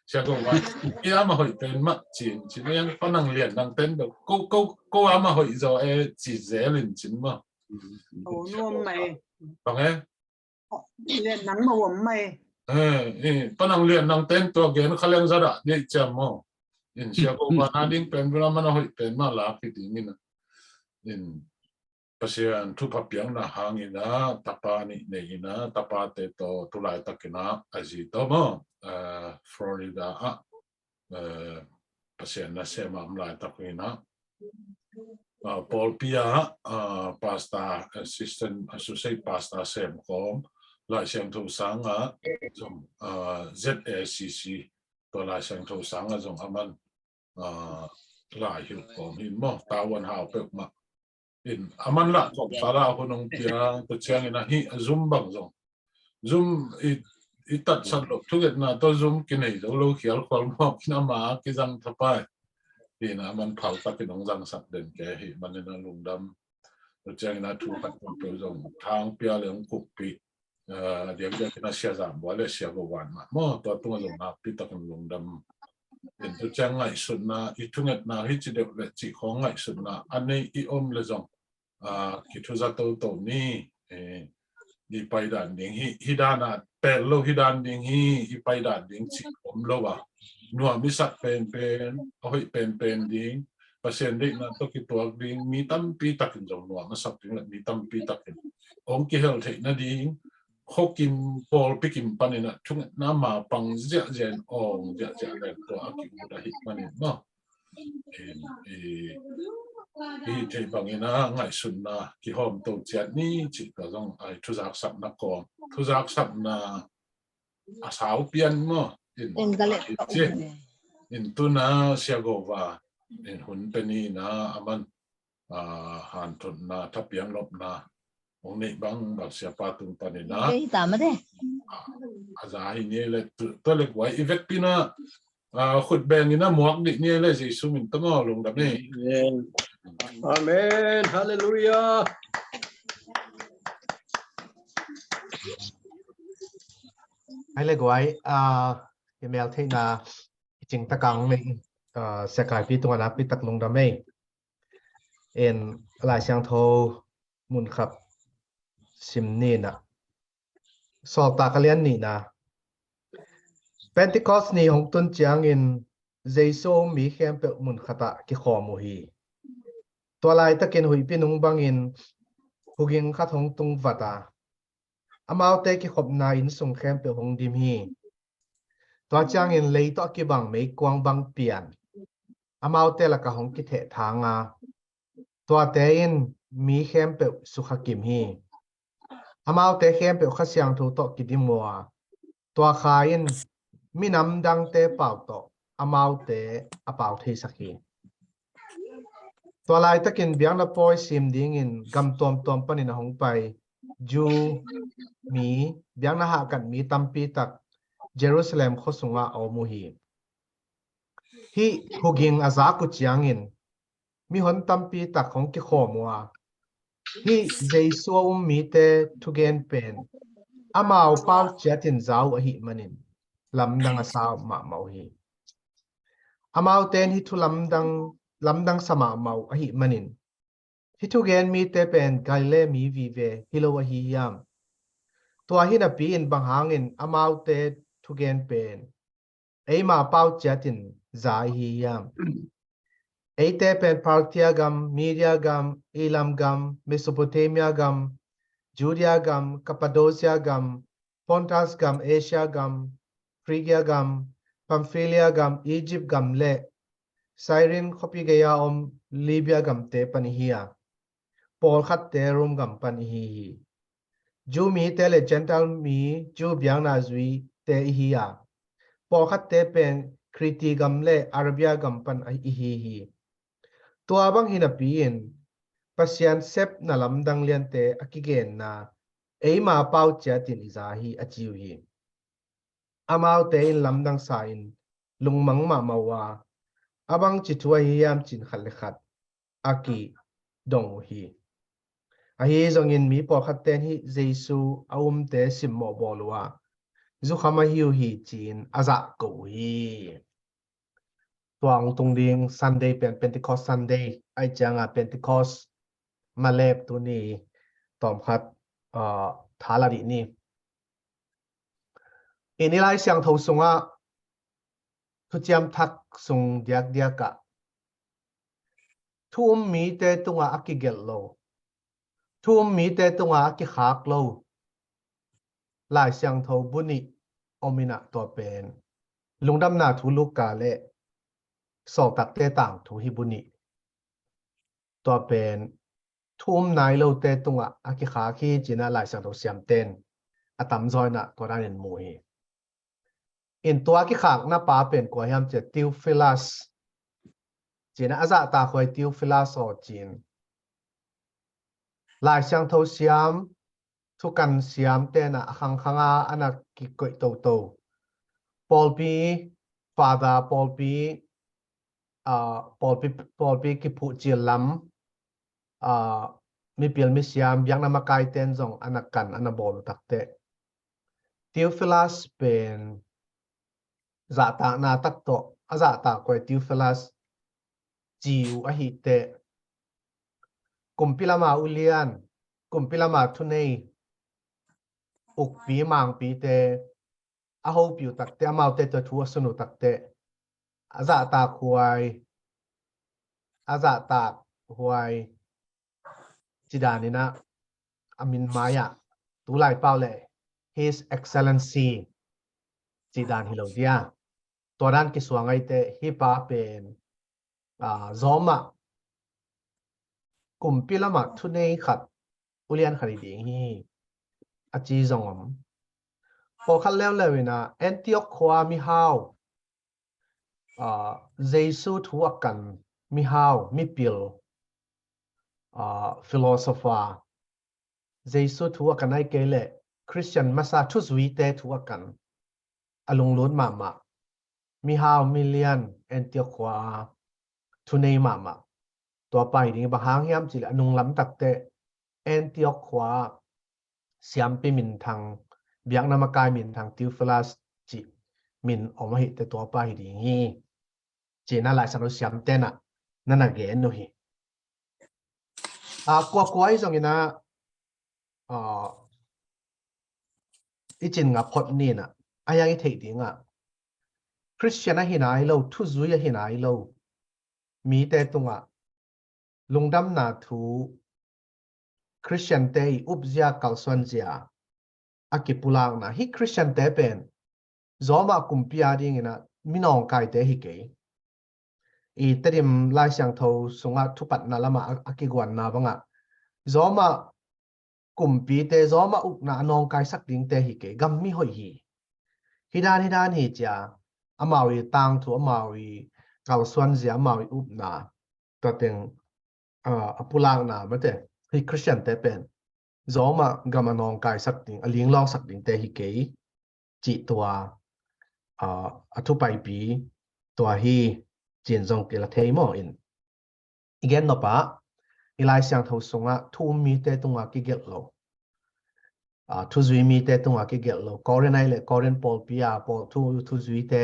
Sia Go Van i a ma hoih pen mah cin cin yang pa nang lian nang ten do ko ko ko a ma hoih zo e ci zel in cin mah. Bang e. Lian nang ma wam mai. Pa nang lian nang ten tua gen kha leng za dah dei ciam maw. In Sia Go Van a ding pen bula man a hoih pen mah lak hi ding in. In Pasian thupha piakna hangin a tapa nih nei in a tapate tawh tulai takin a a zi tawh maw Florida ah Pasian nasem a om laitak hi na. Pawlpi ah pastor, assistant, associate pastor sem khawm, Lai Siangtho sang ah zong Z A C C tua Lai Siangtho sang ah zong aman lai hilh khawm hi maw, tavuan hau peuhmah. In aman lah kawmsala hun hong piang tua ciangin ahi a zum bang zong zum i tatsat loh thungetna tawh zum kinei zo lo khial khual mawk in ama a kizang thapai. Hi na aman phal takin hong zangsak den ke hi manin a lungdam. Tua ciangin a thu khat peuh zong thang pia le hong kukpi. Diakdiak in a Sia Zam Bua le Sia Go Van mah maw tua tungah zong nakpi takin lungdam. In tua ciang ngaihsutna i thungetna hi ci deuh le cih khawng ngaihsutna a nei i om le zong kithuza toto ni. I paidan ding hi, hi dan a pel lo hi dan ding hi, i paidan ding cih om lo a nuam i sak penpen a hoih penpen ding Pasian deihna tawh kituak ding mi tampi takin zong nuam a sak ding le mi tampi takin hong kihel theih nading khuakim pawlpi kim panin a thungetna ma pang ziahziah in awng ziahziah leng tua a kiut ahih manin maw. I hih theih bangin a ngaihsutna kihawmto ciat ni cih tua zong a i thuzaksakna kawm thuzaksakna a sau pian maw. In tuna Sia Go Van in hun pe ni na aman hanthotna thapiang nopna hong neih bang bang siapa tung panin a a za hi ni le tua le guai i vekpi na khut beng in a muak dih ni le Jesu min tawh maw lungdam hi. Amen. Halleluiah. Hai le guai i mel theihna i cing takang nei. Sekaipi tungah nakpi tak lungdam ei. In Lai Siangtho mun khat sim ni na. Sawltak a lian nihna. Pentecost ni hong tun ciangin Jesu mi khempeuh mun khatah kikhawm uh hi. Tua laitakin huihpi nung bangin huging khat hong tung vat a amaute kikhopna inn sung khempeuh hong dim hi. Tua ciangin lei tawh a kibang meikuang bang pian amaute lakah hong kitheh thang a tuate in mi khempeuh sukha kim hi. Amaute khempeuh Kha Siangtho tawh kidim uh a tua kha in minam dangte pau tawh amaute a pau theisak hi. Tua laitakin biakna pawi sim dingin gam tuamtuam panin a hong pai Jew mi biakna hahkat mi tampi tak Jerusalem khua sungah a om uh hi. Hih huging a zak uh ciangin mihon tampi tak hong kikhawm uh a, hih Jesu a um mite thugen pen amau pau ciatin za uh ahih manin lamdang a sa mahmah uh hi. Amaute in hih thu lamdang, lamdang sa mahmah uh ahih manin, hih thugen mite pen Galilee mi vive hi lo ahi hiam? Tua hi napi-in bang hangin amaute thugen pen eima pau ciatin za i hi hiam? Eite pen Parthia gam, Media gam, Elam gam, Mesopotamia gam, Judea gam, Cappadocia gam, Pontus gam, Asia gam, Phrygia gam, Pamphylia gam, Egypt gam le Cyrene khuapi gei-a om Libya gamte pan i hi a, pawlkhatte Rom gam pan i hi hi. Jew mite le Gentile mi, Jew biakna zuite i hi a, pawlkhatte pen Kriti gam le Arabia gam pan i hi hi. Tua bang hi napi-in Pasian sepna lamdang liante a kigenna eima pau ciatin i za hi, a ci uh hi. Amaute in lamdang sa-in lungmang mahmah uh a, a bangci thu ahi hiam ci-in khat le khat a kidong uh hi. Ahi zongin mi pawlkhatte in hih Jesu a umte simmawh bawl uh a, zukham ahi uh hi ci-in a zahko uh hi. Tua hong tung ding Sunday pen Pentecost Sunday ahih ciangin Pentecost malep tuni tawmkhat, ah, tha la dih ni. I Lai Siangtho sungah, Thuciam Thak sung diakdiak ah thu um mite tungah a kigelh lo, thu um mite tungah a kikhak lo Lai Siangtho bu nih om in ah, tua pen Lungdamna Thu Luka le Sawltakte Tangthu hi bu nih. Tua pen thu um nai lote tungah a kikhak hi ci-in ah Lai Siangtho siamte in a tamzaw in ah tua danin mu hi. In tua kikhakna pa pen kua hiam cih leh Theophilus ci-in ah, a zahtakhuai Theophilus aw ci-in Lai Siangtho siam, thukan siamte in ah a khangkhang a a na kikoih toto, pawlpi, Father, pawlpi, ah, pawlpi, pawlpi kiphuhcil lam, ah, mipil misiam, biakna makaite in zong a na kan, a na bawl uh takteh, Theophilus pen zahtakna tak tawh a zahtakhuai Theophilus ci uh ahi teh, kumpi lama ulian, kumpi lama thunei, ukpi mangpite a hopih uh takteh, amaute tawh thu a sun uh takteh, a zahtakhuai, a zahtakhuai cih dan in ah, a min mai-ah, tulai pau le His Excellency cih dan hi lo dia. Tua dan kisuang ahih teh, hih pa pen, ah, Rome ah kumpi lamah thunei khat, ulian khat hi ding hi, a ci zong om. Pawlkhat leuleu in ah Antioch khua mihau, ah, Jesu thu a kan mihau, mipil, ah, philosopher, Jesu thu a kan ahih kei leh Christian masa thuzuite thu a kan, a lunglut mahmah mihau milian, Antioch khua a thunei mahmah, tua pa hi ding. Bang hang hiam cih leh a nunglam takteh Antioch khua siampi minthang, biakna makai minthang Theophilus cih min om ahih teh tua pa hi ding hi, ci-in ah Lai Siangtho siamte in ah na na gen uh hi. Ah, kuakua ahi zongin ah, ah, i cin ngap phot ni in ah, a hiang i theih ding ah, Christian ahi nai lo, thuzui ahi nai lo mite tungah lungdamna thu, Christian-te i upzia, kalsuanzia a kipulakna, hih Christian-te pen Rome ah kumpi a dingin ah minawngkaite hi kei. I Tedim Lai Siangtho sungah thupatna lamah a, a kiguanna bangah Rome ah kumpite, Rome ah ukna a nawngkaisak dingte hi kei, gam mi hoih hi. Hih dan, hih dan hi ci-a amau i tangthu, amau i kalsuanzia, amau i upna, tua teng, ah, a pulakna mate, hih Christian-te pen Rome ah gam a nawngkaisak ding, a linglawngsak dingte hi kei, cih tua, ah, a thupaipi tua hi, ci-in zong kila thei maw in. i gen nop ah i Lai Siangtho sungah thu um mite tungah kigelh lo, aa, thuzui mite tungah kigelh lo. Korin ahih leh Korin pawlpi ah pawl thu, thuzuite,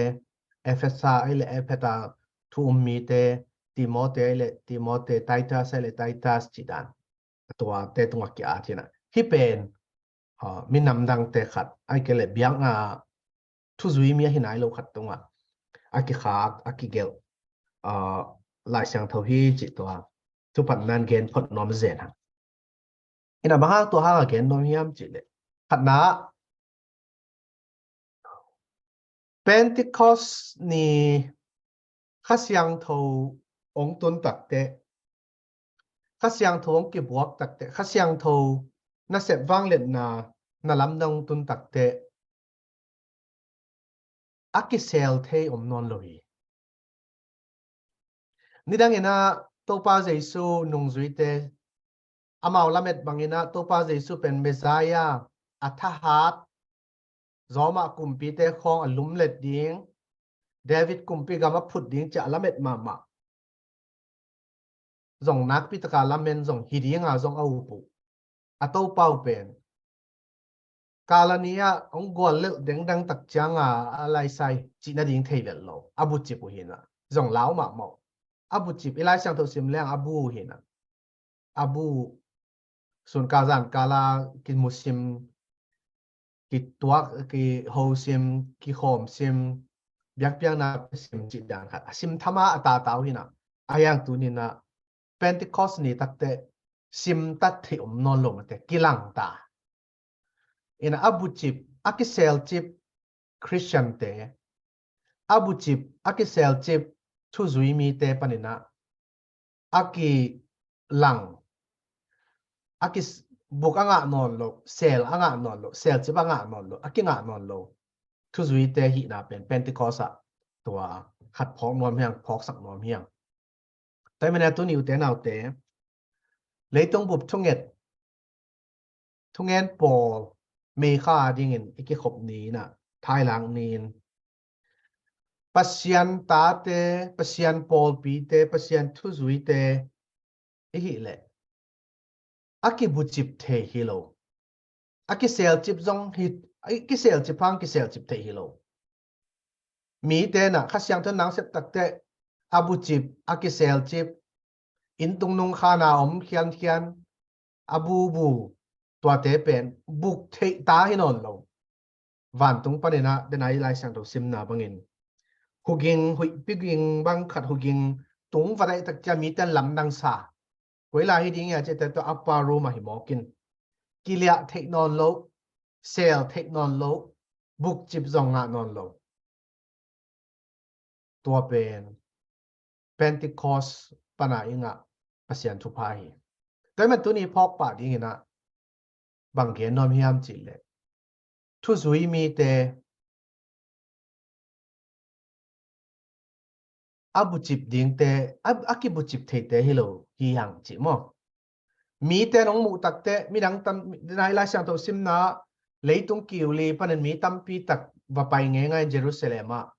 Efesa ahih leh Efesa thu um mite, Timote ahih leh Timote, Titus ahih leh Titus cih dan a tuate tungah ki-at hi-in ah. Hih pen, aa, minam dangte khat, ahih kei leh biakna thuzui mi ahi nai lo khat tungah a kikhak, a kigelh, aa, Lai Siangtho hi cih tua thupha nan gen phot nuam zen hang. Inah bang hang tua hang a gen nuam hiam cih leh, khatna, Pentecost ni Kha Siangtho hong tun takteh, Kha Siangtho hong kibuak takteh, Kha Siangtho nasep vangliatna na lamdang hong tun takteh, a kisel thei om nawn lo hi. Nidang inah Topa Jesu nungzuite, amau lamet bang inah Topa Jesu pen Messiah, a thahat, Roma kumpite khawng a lumlet ding, David kumpi gam a phut ding ci-a lamet mahmah. Zong nakpi taka lamen zong hi dinga zong a up uh. A Topa uh pen kala ni ah hong guallelh dengdang tak cianga a laisai cih nading thei lel lo. A bucip uh hi-in ah. Zong lau mahmah uh. A bucip, i Lai Siangtho sim leng a bu uh hi-in ah. A bu uh, sun kal zan kala kimusim, kituak, kihosim, kikhawmsim, biakpiakna sim cih dan khat a sim thama a tata uh hi-in ah. A hiang tuni-in ah Pentecost ni takteh sim ta thei om nawn lo mate, kilang ta. Inah a bucip, a kiselcip Christian-te, a bucip, a kiselcip thuzui mite panin ah a kilang, a ki, buk a ngah nawn lo, sel a ngah nawn lo, selcip a ngah nawn lo, a kingah nawn lo thuzuite hihna pen Pentecost ah tua khat phawk nuam hiang, phawksak nuam hiang. Tua hi-in ah tuni ute naute, leitung bup thunget, thungen pawl, May kha dingin i kikhop ni-in ah, thailak ni-in, Pasian tate, Pasian pawlpite, Pasian thuzuite i hih leh a kibucip thei hi lo. A kiselcip zong hi, a kiselcip hang kiselcip thei hi lo. Mite inah Kha Siangtho nang sep takteh a bucip, a kiselcip, inntung nungkhana om khiankhian, a bubu, tuate pen buk theih ta hi nawn lo. Vantung panin ah, den a i Lai Siangtho simna bangin, huging, huihpi ging bang khat huging tung va daih tak ciang mite lamdang sa. Koi lai hi ding hia cih teh tua upper room ah hi mawk in. Kiliah theih nawn lo, sel theih nawn lo, bukcip zong ngah nawn lo. Tua pen Pentecost pana i ngah Pasian thupha hi. Tua hi-in ah tuni phawk pah dingin ah bang gen nuam hiam cih leh, thuzui mite, a bucip dingte, a, a kibucip theite hi lo hi hang cih maw. Mite nong muh takteh, midang tam, nai Lai Siangtho simna, leitung kiuli panin mi tampi tak va pai ngeingai in Jerusalem ah.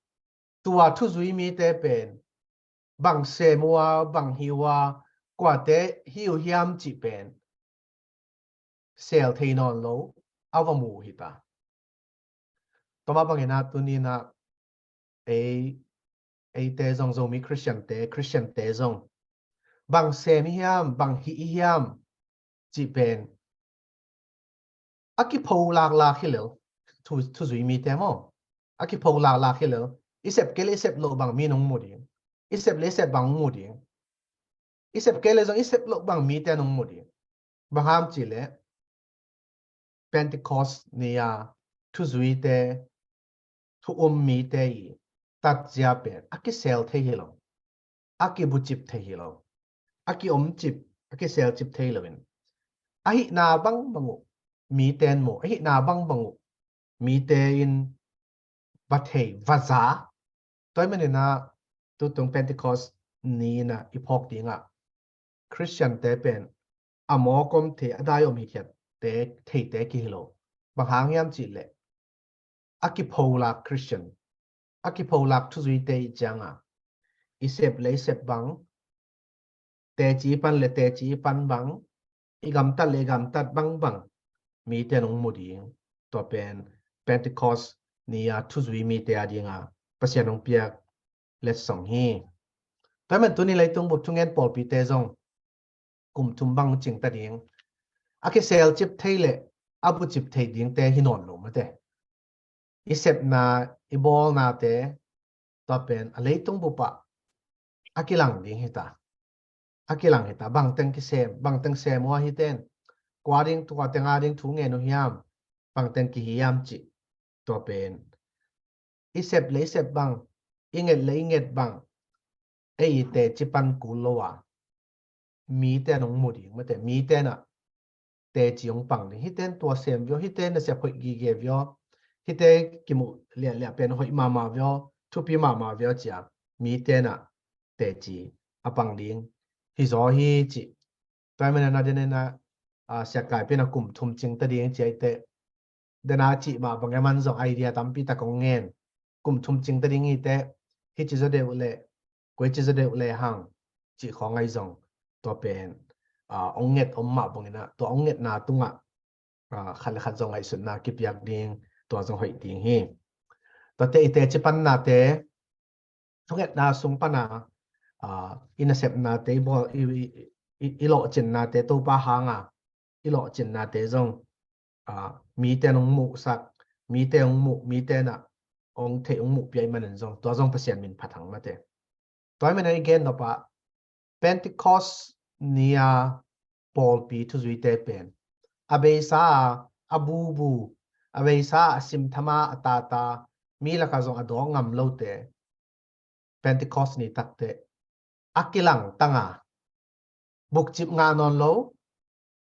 Tua thuzui mite pen bang sem uh a, bang hi uh a, kuate hi uh hiam cih pen sel thei nawn lo a va mu uh hi ta. Tua mah bangin ah tuni-in ah ei, eite zong, Zomi Christian-te, Christian-te zong bang sem i hiam, bang hih i hiam cih pen a kipho laklak hi lo, thu, thuzui mite maw. A kipho laklak hi lo. I sep kei leh i sep loh bang mi nong mu ding. I sep leh i sep bang mu ding. I sep kei leh zong i sep loh bang mite nong mu ding. Bang hang hiam cih leh Pentecost ni-a thuzuite, thu um mite i tatzia pen a kisel thei hi lo, a kibucip thei hi lo, a kiomcip, a kiselcip thei loin, ahihna bangbang uh mite in mu, ahihna bangbang uh mite in va thei, va za. Tua hi manin ah tutung Pentecost ni-in ah i phawk dingah Christian-te pen a mawk om thei, a dai om hi khiat te, theite kihi lo. Bang hang hiam cih leh a kipholak Christian, a kipholak thuzuite i cianga i sep leh i sep bang teci pan le teci pan bang, i gamtat le i gamtat bangbang mite in hong mu ding. Tua pen Pentecost ni-a thuzui mite a dinga Pasian hong piak letsong hi. Tua man tuni leitung bup thungen pawlpite zong kum thum bang cingta ding. A kiselcip thei le a bucip thei dingte hi nawn lo mate. I sepna, i bawlnate, tua pen a leitung bupah a kilang ding hita. A kilang hita, bangteng kisem, bangteng sem uh a hiten, kua ding, tua tenga ding thu ngen uh hiam, bangteng kihi hiam cih. Tua pen i sep le i sep bang, i nget le i nget bang, ei i teci pan kul lo a, mite in hong mu ding mate, mite in ah teci hong pang ding. Hiten tua sem vio, hiten nasep hoih gige vio, hite kimuh liahliah pen hoih mahmah vio, thupi mahmah vio cia mite in ah teci a pang ding hi zaw hi cih. Tua hi manin a dena, a, siakai pen a kum thum cingta ding cia i teh, dena cih mah bangin a man zong idea tampi tak hong ngen. Kum thum cingta ding hi teh, hici zaw deuh le, koici zaw deuh le hang cih khawng ahi zong, tua pen, a, hong nget om mah bangin ah, tua hong ngetna tungah, a, khat le khat zong ngaihsutna kipiak ding, tua zong hoih ding hi. Tuate i teci pannate, thungetna sung pana, a, i nasepnate, i bawl, i, i, i, i lawhcinnate, Topa hanga i lawhcinnate zong, a, mite in hong muhsak, mite hong muh, mite in ah hong theih hong muhpih ahih manin zong, tua zong Pasian min phat hang mate. Tua hi manin i gen nop ah, Pentecost ni-a pawlpi thuzuite pen a beisa a, a bubu, a beisa a, a simtham a, a tata, mi lakah zong a dawk ngam lote, Pentecost ni takteh a kilangtang a, bukcip ngah nawn lo,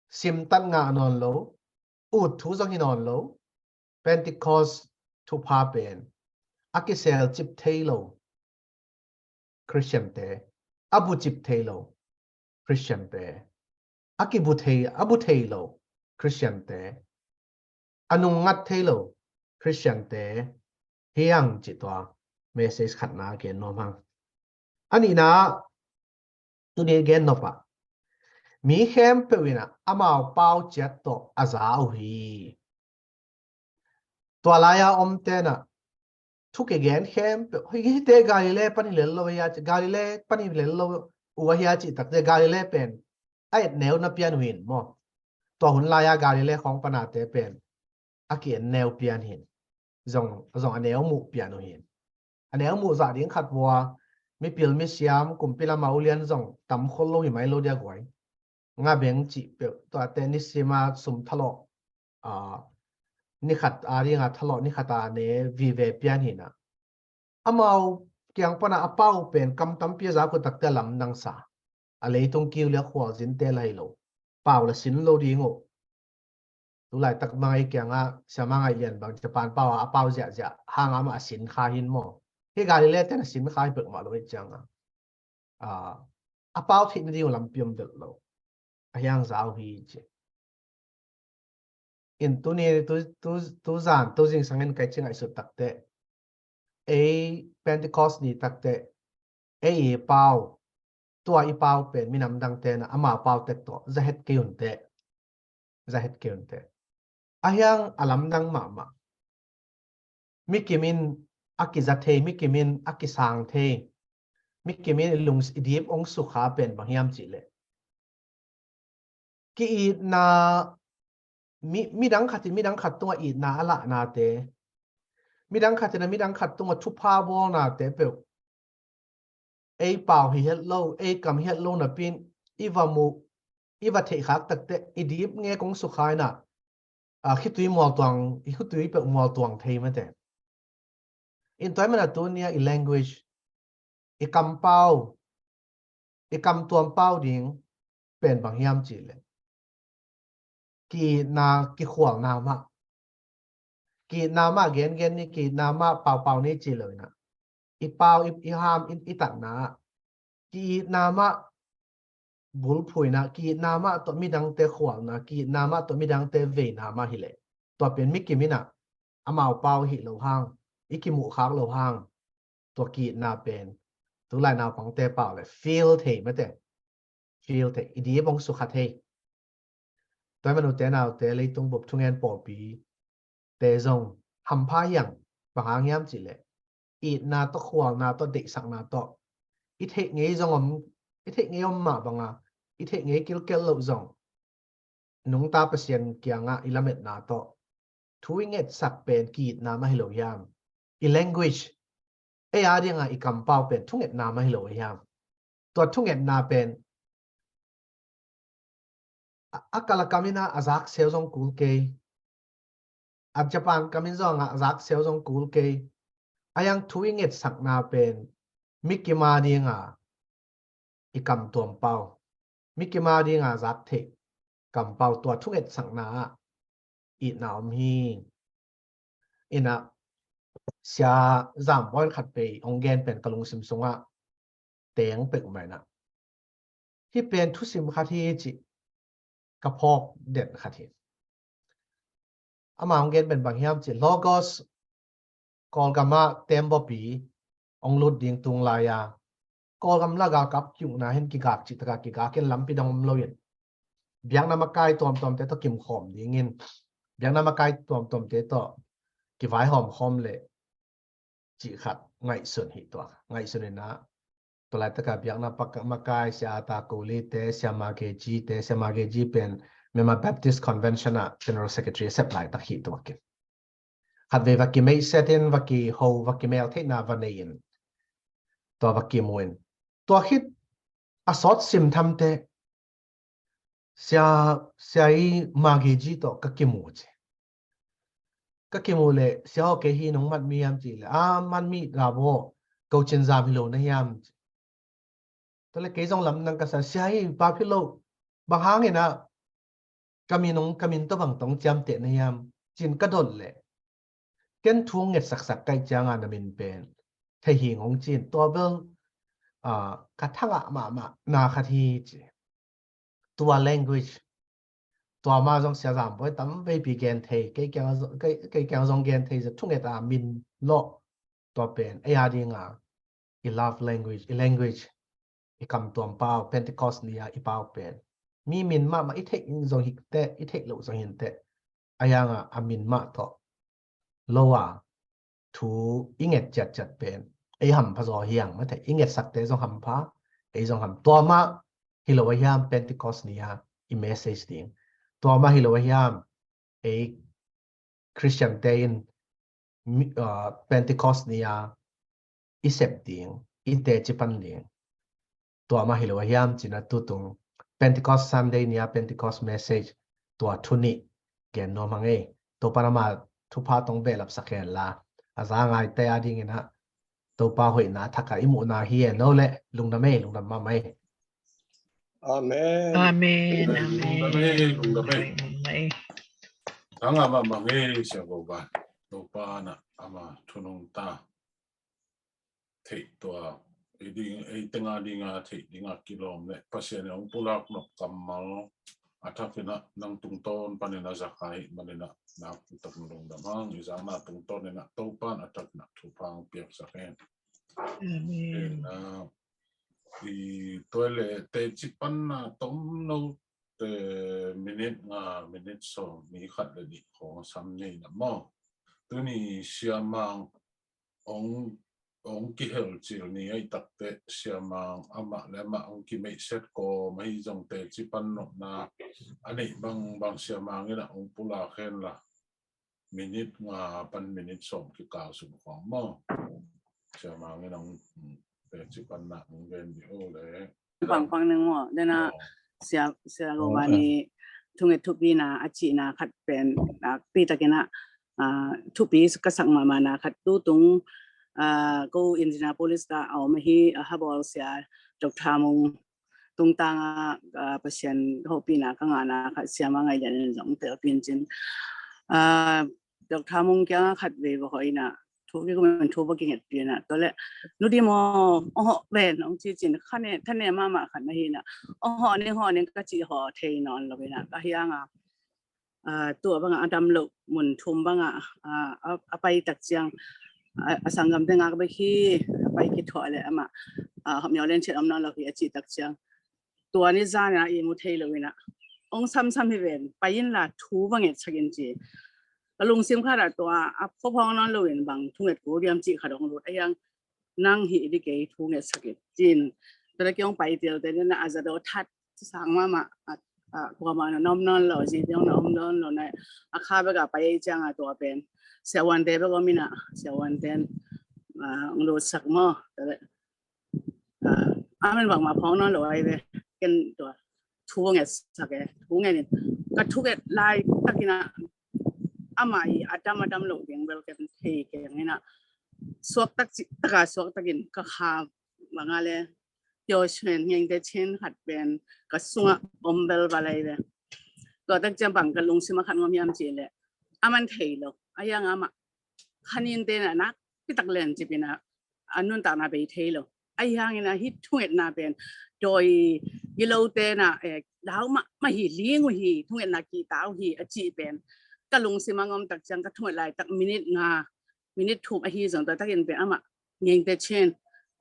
simtat ngah nawn lo, ut thu zong hi nawn lo, Pentecost thupha pen a kiselcip thei lo Christian-te, a bucip thei lo Christian-te, a kibu thei, a bu thei lo Christian-te, a nungngat thei lo Christian-te hi hang cih tua message khatna gen nuam hang. A nihna, tuni gen nop ah, mi khempeuh in ah amau pau ciat tawh a za uh hi. Tua lai-a omte in ah thu kigen khempeuh, hihte Galilee pan hi lel lo ahi a, Galilee pan hi lel lo uh ahi a cih takteh Galilee pen a etneu na pian uh hi maw. Tua hun lai-a Galilee khawng panate pen a ki-etneu pian hi. Zong, zong a neu muh pian uh hi. A neu muh zah ding khat vua, mipil misiam, kumpi lama ulian zong tam khol lo hi mai lo dia guai. Nga beng cih peuh, tuate nisima sum thalawh, a, nikhat a dinga thalawh, nikhat a ne vive pian hi na. Amau kiang pana a pau pen kam tampi a za uh takte lamdang sa. A leitung kiu le a khualzinte la hi lo. Pau la sin lo ding uh. Tulaitak bang ei kiangah, siama ngaih lian bang Japan pau a, a pau ziahziah hanga mah a sin kha hin maw. Hi Galilee ten a sin kha hi pek mah lo hi cianga, a, a pau theih nading uh lampi om delh lo. A hiang za uh hi ci. In tuni, tu, tu, tu zan, tu zingsangin kai ci ngaihsut takteh, ei Pentecost ni takteh, ei i pau, tua i pau pen minam dangte na ama pau tek tawh za het kei unteh. Za het kei unteh. A hiang a lamdang mahmah. Mi kimin a kiza thei, mi kimin a kisang thei, mi kimin i lung i dip ong sukha pen bang hiam cihleh, ki-itna, mi, midang khatin midang khat tungah itna a lahnate, midang khatin a midang khat tungah thupha bawlnate peuh ei pau hi het lo, ei kam hi het lo napi-in i va muh, i va theih khak takteh i dip nge kong sukha in ah, a, khitui mualtuang, i khitui peuh mualtuang thei mate. In tua hi mana tuni-a i language, i kampau, i kamtuam pau ding pen bang hiam cihleh, ki-itna, kikhualna mah. Ki-itna mah gengen ni, ki-itna mah paupau ni ci lo in ah, i pau, i, i ham, i, i tatna ah ki-itna mah bulphuhna, ki-itna mah tawh midangte khualna, ki-itna mah tawh midangte veina mah hileh, tua pen mi kimin ah amau pau hi lo hang, i kimuh khak lo hang, tua ki-itna pen tulai naupangte pau le feel thei mate. feel thei, i dip hong sukha thei. Tua hi mah, ute naute, leitung bup thungen pawlpi te zong hampha hi hang. Bang hang hiam cih leh itna tawh, khualna tawh, deihsakna tawh i theih ngei zong om, i theih ngei om mah banga i theih ngei kilkel loh zong nungta Pasian kiangah i lametna tawh thu i ngetsak pen ki-itna mah hi lo hiam? I language, ei a dinga i kampau pen thungetna mah hi lo a hiam? Tua thungetna pen a, a kala kam in a, a zak seu zong kul kei. A Japan kam in zong a zak seu zong kul kei. A hiang thu i ngetsakna pen mikim a dinga i kam tuampau, mikim a dinga zak theih kampau, tua thungetsakna ah itna om hi. Ina, Sia Zam Bawi in khat vei hong gen pen ka lungsim sungah teng peuhmah ina, hih pen thusim khat hi cih ka phawk den khat hi. Ama hong gen pen bang hiam cih, Logos Kawlgam ah tembawipi hong lut ding tung lai-a, Kawlgam la galkap ki-ukna hin kigak cih takah kigak in, lampi dang om loin biakna makai tuamtuamte tawh kimkhawm dingin, biakna makai tuamtuamte tawh kivaihawm khawm leh cih khat ngaihsun hi tua. Ngaihsun ina, tua laitakah biakna pak-, makai, Sia Ata Kuli te, Sia Mage Ji te, Sia Mage Ji pen Myanmar Baptist Convention ah General Secretary a sep laitak hi tua kin. Khat vei va kimeihset in, va kiho, va kimel theihna va nei in, tua va kimu in, tua khit a sawt sim thamte Sia, Sia i Mage Ji tawh ka kimu ci. Ka kimu leh, Sia aw, kei hi nong mat mi hiam cih leh, a, mat mi ga baw, ko Cin Zam hi lo na hiam ci. Tua leh kei zong lamdang ka sa, Sia hi, pa phi lo, bang hangin a ka min hong, ka min tawh bang tawh hong ciamteh na hiam, ci-in ka dot leh, ken thu hong ngetsaksak ka hih cianga na min pen Thei Hing hong ci-in, tua bel, a, ka thangah mahmah na khat hi ci. Tua language, tua mah zong Sia Zam Bawi tam veipi gen thei, kei kiang, kei, kei kiang zong gen thei zah thunget a min lawh, tua pen ei a dinga i love language, i language, i kam tuampau, Pentecost ni-a i pau pen mi min mahmah i theih zong hi teh, i theih loh zong hi teh, a hianga a min mah tawh lo a thu i nget ciatciat pen ei hampha zaw hi hang maw. Thei, i ngetsakte zong hampha, ei zong ham. Tua mah hi lo a hiam Pentecost ni-a i message ding? Tua mah hi lo a hiam ei Christian te in mi, ah, Pentecost ni-a i sep ding, i teci pan ding? Tua mah hi lo a hiam ci-in a, tutung Pentecost Sunday ni-a Pentecost message, tua thu nih gen nuam hang ei. Topa'n ama thupha tawh hong behlapsak hen la, a za ngaite a dingin a Topa hoihna a thak a i muhna hi e. No leh lungdam ei, lungdam mahmah ei. Amen. Amen. Amen. Lungdam ei, lungdam ei. Amen. Thangah mahmah ei, Sia Go Van. Topa'n a ama thu nungta theih tua, ei ding, ei tenga dinga theih dinga kilawm leh Pasian in hong pulak nop kammal a thakin a nang tungtawn panin a za kha ahih manin a, nakpi takin lungdam hang. I zakna tungtawnin a Topa'n a thakin a thupha hong piaksak hen. Amen. Ina, i tua leh teci panna tomno te, minit nga, minit sawm, mi khat leh nih khawng a sam nei na maw. Tuni Sia Mang hong, hong kihel cil ni ahih takteh, Sia Mang amah leh amah hong kimeihset kawm ahi zong teci pan nopna a neih bangbang Sia Mang in a hong pulak hen la, minit nga pan minit sawm kikal sung khawng maw. Sia Mang in a hong, teci panna hong gen dih o leh. Pangpang ning maw, dena, aw, Sia, Sia Go Van i thunget thupina a cihna khat pen, nakpi takin a, ah, thupi ka sak mahmahna khat, tutung, ah, ko Indianapolis ah a om ahi, ah, Habawl Sia Doctor Mung tungtang a, ah, Pasian hopihna ka ngahna khat Sia Mang Ngai Lian in zong telpih in cin. Ah, Doctor Mung kiangah khat vei va hawh in a, thu kikumin thu va kingetpih in a, tua leh, "Nu Dim aw, hong hawh ven," hong ci cin, kha ne, tha ne mahmah khat na hi in a, "Hong hawh ning, hawh ning," ka cih hawh thei nawn lo in a, ka hiang a, ah, tua bangah a dam loh mun thum bangah, ah, a, a pai tak ciang, a, a sanggam tengah ka pai hi, a pai khit thuah leh amah, ah, hawm yaw len ciat om nawn lo hi a cih tak ciang, tua ni zan a i mu thei lo in ah, ong samsam hi ven, pai inla thu va ngetsak in ci. Ka lungsim khat ah tua a phuaphawng nawn lo in bang thunget kul diam cih khat ong lut a hiang, nang hih di kei thu ngetsak in ci-in, tua leh kei ong pai telte in ah a za daw that sang mahmah, a, a, kuamah na om nawn lo, zi ding na om nawn lo na, a kha bek a pai ei ciang a tua pen siavuante bek om in ah, siavuante in, a, ong lutsak maw, tua leh, a, a men bangmah phawng nawn lo ai ve, ken tua thu ngetsak e, thu nget in, ka thunget laitak in ah, amah i a dam a dam lo ding bel ken thei keng in ah, suaktak ci, taka suaktak in ka kha bang a leh, tio chin, ngengte chin khat pen ka sungah om bel va lai ve. Tua tak ciang bang ka lungsim ah khat ngom hiam cih leh, a man thei lo. A hiang amah kha ninte in ah nakpi tak len cip in ah, a nuntakna bei thei lo. A hiang in ah hih thungetna pen dawi gilote in ah, eh, lau mahmah hi, ling uh hi, thungetna kihta uh hi a cih pen ka lungsim ah ngom tak ciang ka thunget laitak minute nga, minute thum ahi zong tua takin pen amah ngengte chin,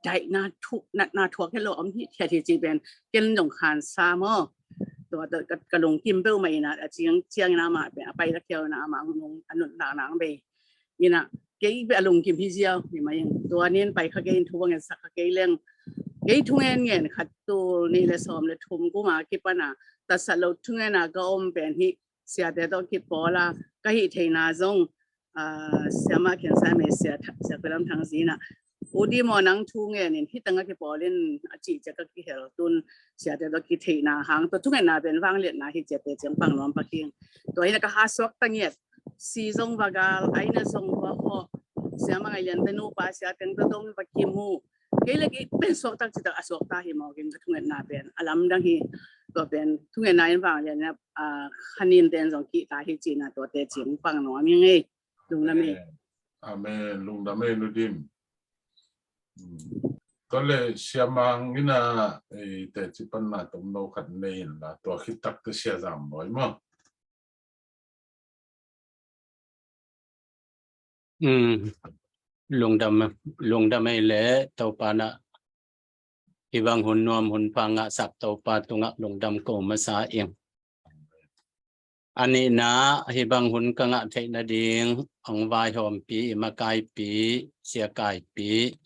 daihna thu, natna thuak het lo om hithiat hi cih pen ken zong khansa maw. Tua, tua ka, ka lungkim peuhmah in ah, a ciang, ciang in ah amah pen a pai lakhia in ah amah a nuntakna ong bei in ah, kei beh a lungkim hi ziau hi mah ing. Tua ni in pai kha kei in, thu va ngetsak kha kei leng, kei thungen ngen khat, tul nih leh sawm leh thum kum a kipan a tatsat lo thungetna ka om pen hih siate tawh kipawl a, ka hih theihna zong, a, siamah Khen Sai Mei, sia Tha-, sia Khualam Thang Zi in ah, U Di maw, nang thu ngen in, hih teng ah kipawl in a cih ciang ka kihel, tun siate tawh kitheihna hang, tua thungetna pen vangliatna hi ci-a teci ong pang nuam pak ing. Tua hi in ah ka ha suakta ngiat, si zong va gal, aina zong va hawh, siamah Ngai Liante nupa sia teng tawh dong va kimu. Kei leh kei pen suakta ci tak a suakta hi mawk ing, ka thungetna pen a lamdang hi. Tua pen thungetna in vangliatna, a, kha ninte in zong kihta hi cihna tua teci ong pang nuam ing ei. Lungdam ei. Amen. Amen. Lungdam ei, Nu Dim. Hmm. Tua leh Sia Mang in ah, eh, teci panna tomno khat nei inla, tua khit tak teh Sia Zam Bawi maw. Hmm. Lungdam, lungdam ei leh, Topa in ah hih bang hun nuam hun pha ngahsak Topa tungah lungdam ko masa ing. A nihna, hih bang hun ka ngah theih nading ong vaihawmpi i makaipi, Sia Kaipi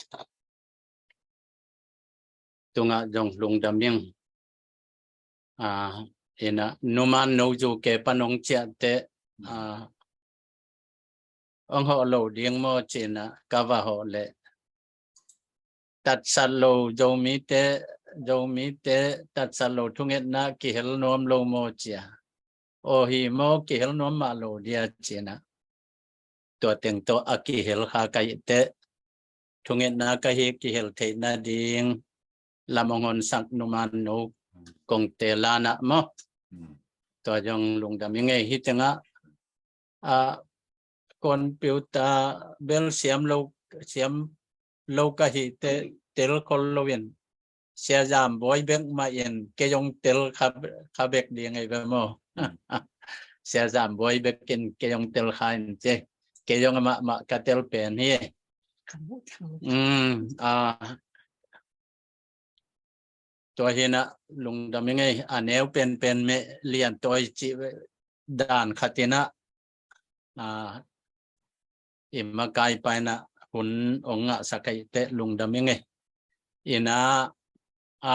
tungah zong lungdam ing. A, in ah, Nu Man No Zu Ke pan ong ciah teh, a, ong hawh lo ding maw ci-in ah ka va hawh leh, tatsat lo Zomite, Zomite tatsat lo thungetna kihel nuam lo maw ci-a. Aw hi maw, kihel nuam mah lo dia ci-in ah. Tua teng tawh a kihel kha ka hih teh, thungetna ka hi kihel theih nading lam ong honsak Nu Man No kong te lan ah maw. Hmm. Tua zong lungdam ing ei. Hih teng ah, a, computer bel siam lo, siam lo ka hih teh tel khol lo in, Sia Zam Bawi bek mah in kei zong tel kha, kha bek ding ei ve maw. Hmm. Sia Zam Bawi bek in kei zong tel kha in ci. Kei zong amah mah ka tel pen hi. Hmm, a, tua hi in ah lungdam ing ei. A neu penpen meh lian tawi cih dan khat in ah, a, i makaipa in ah hun ong ngahsak ka hih teh lungdam ing ei. In ah, a,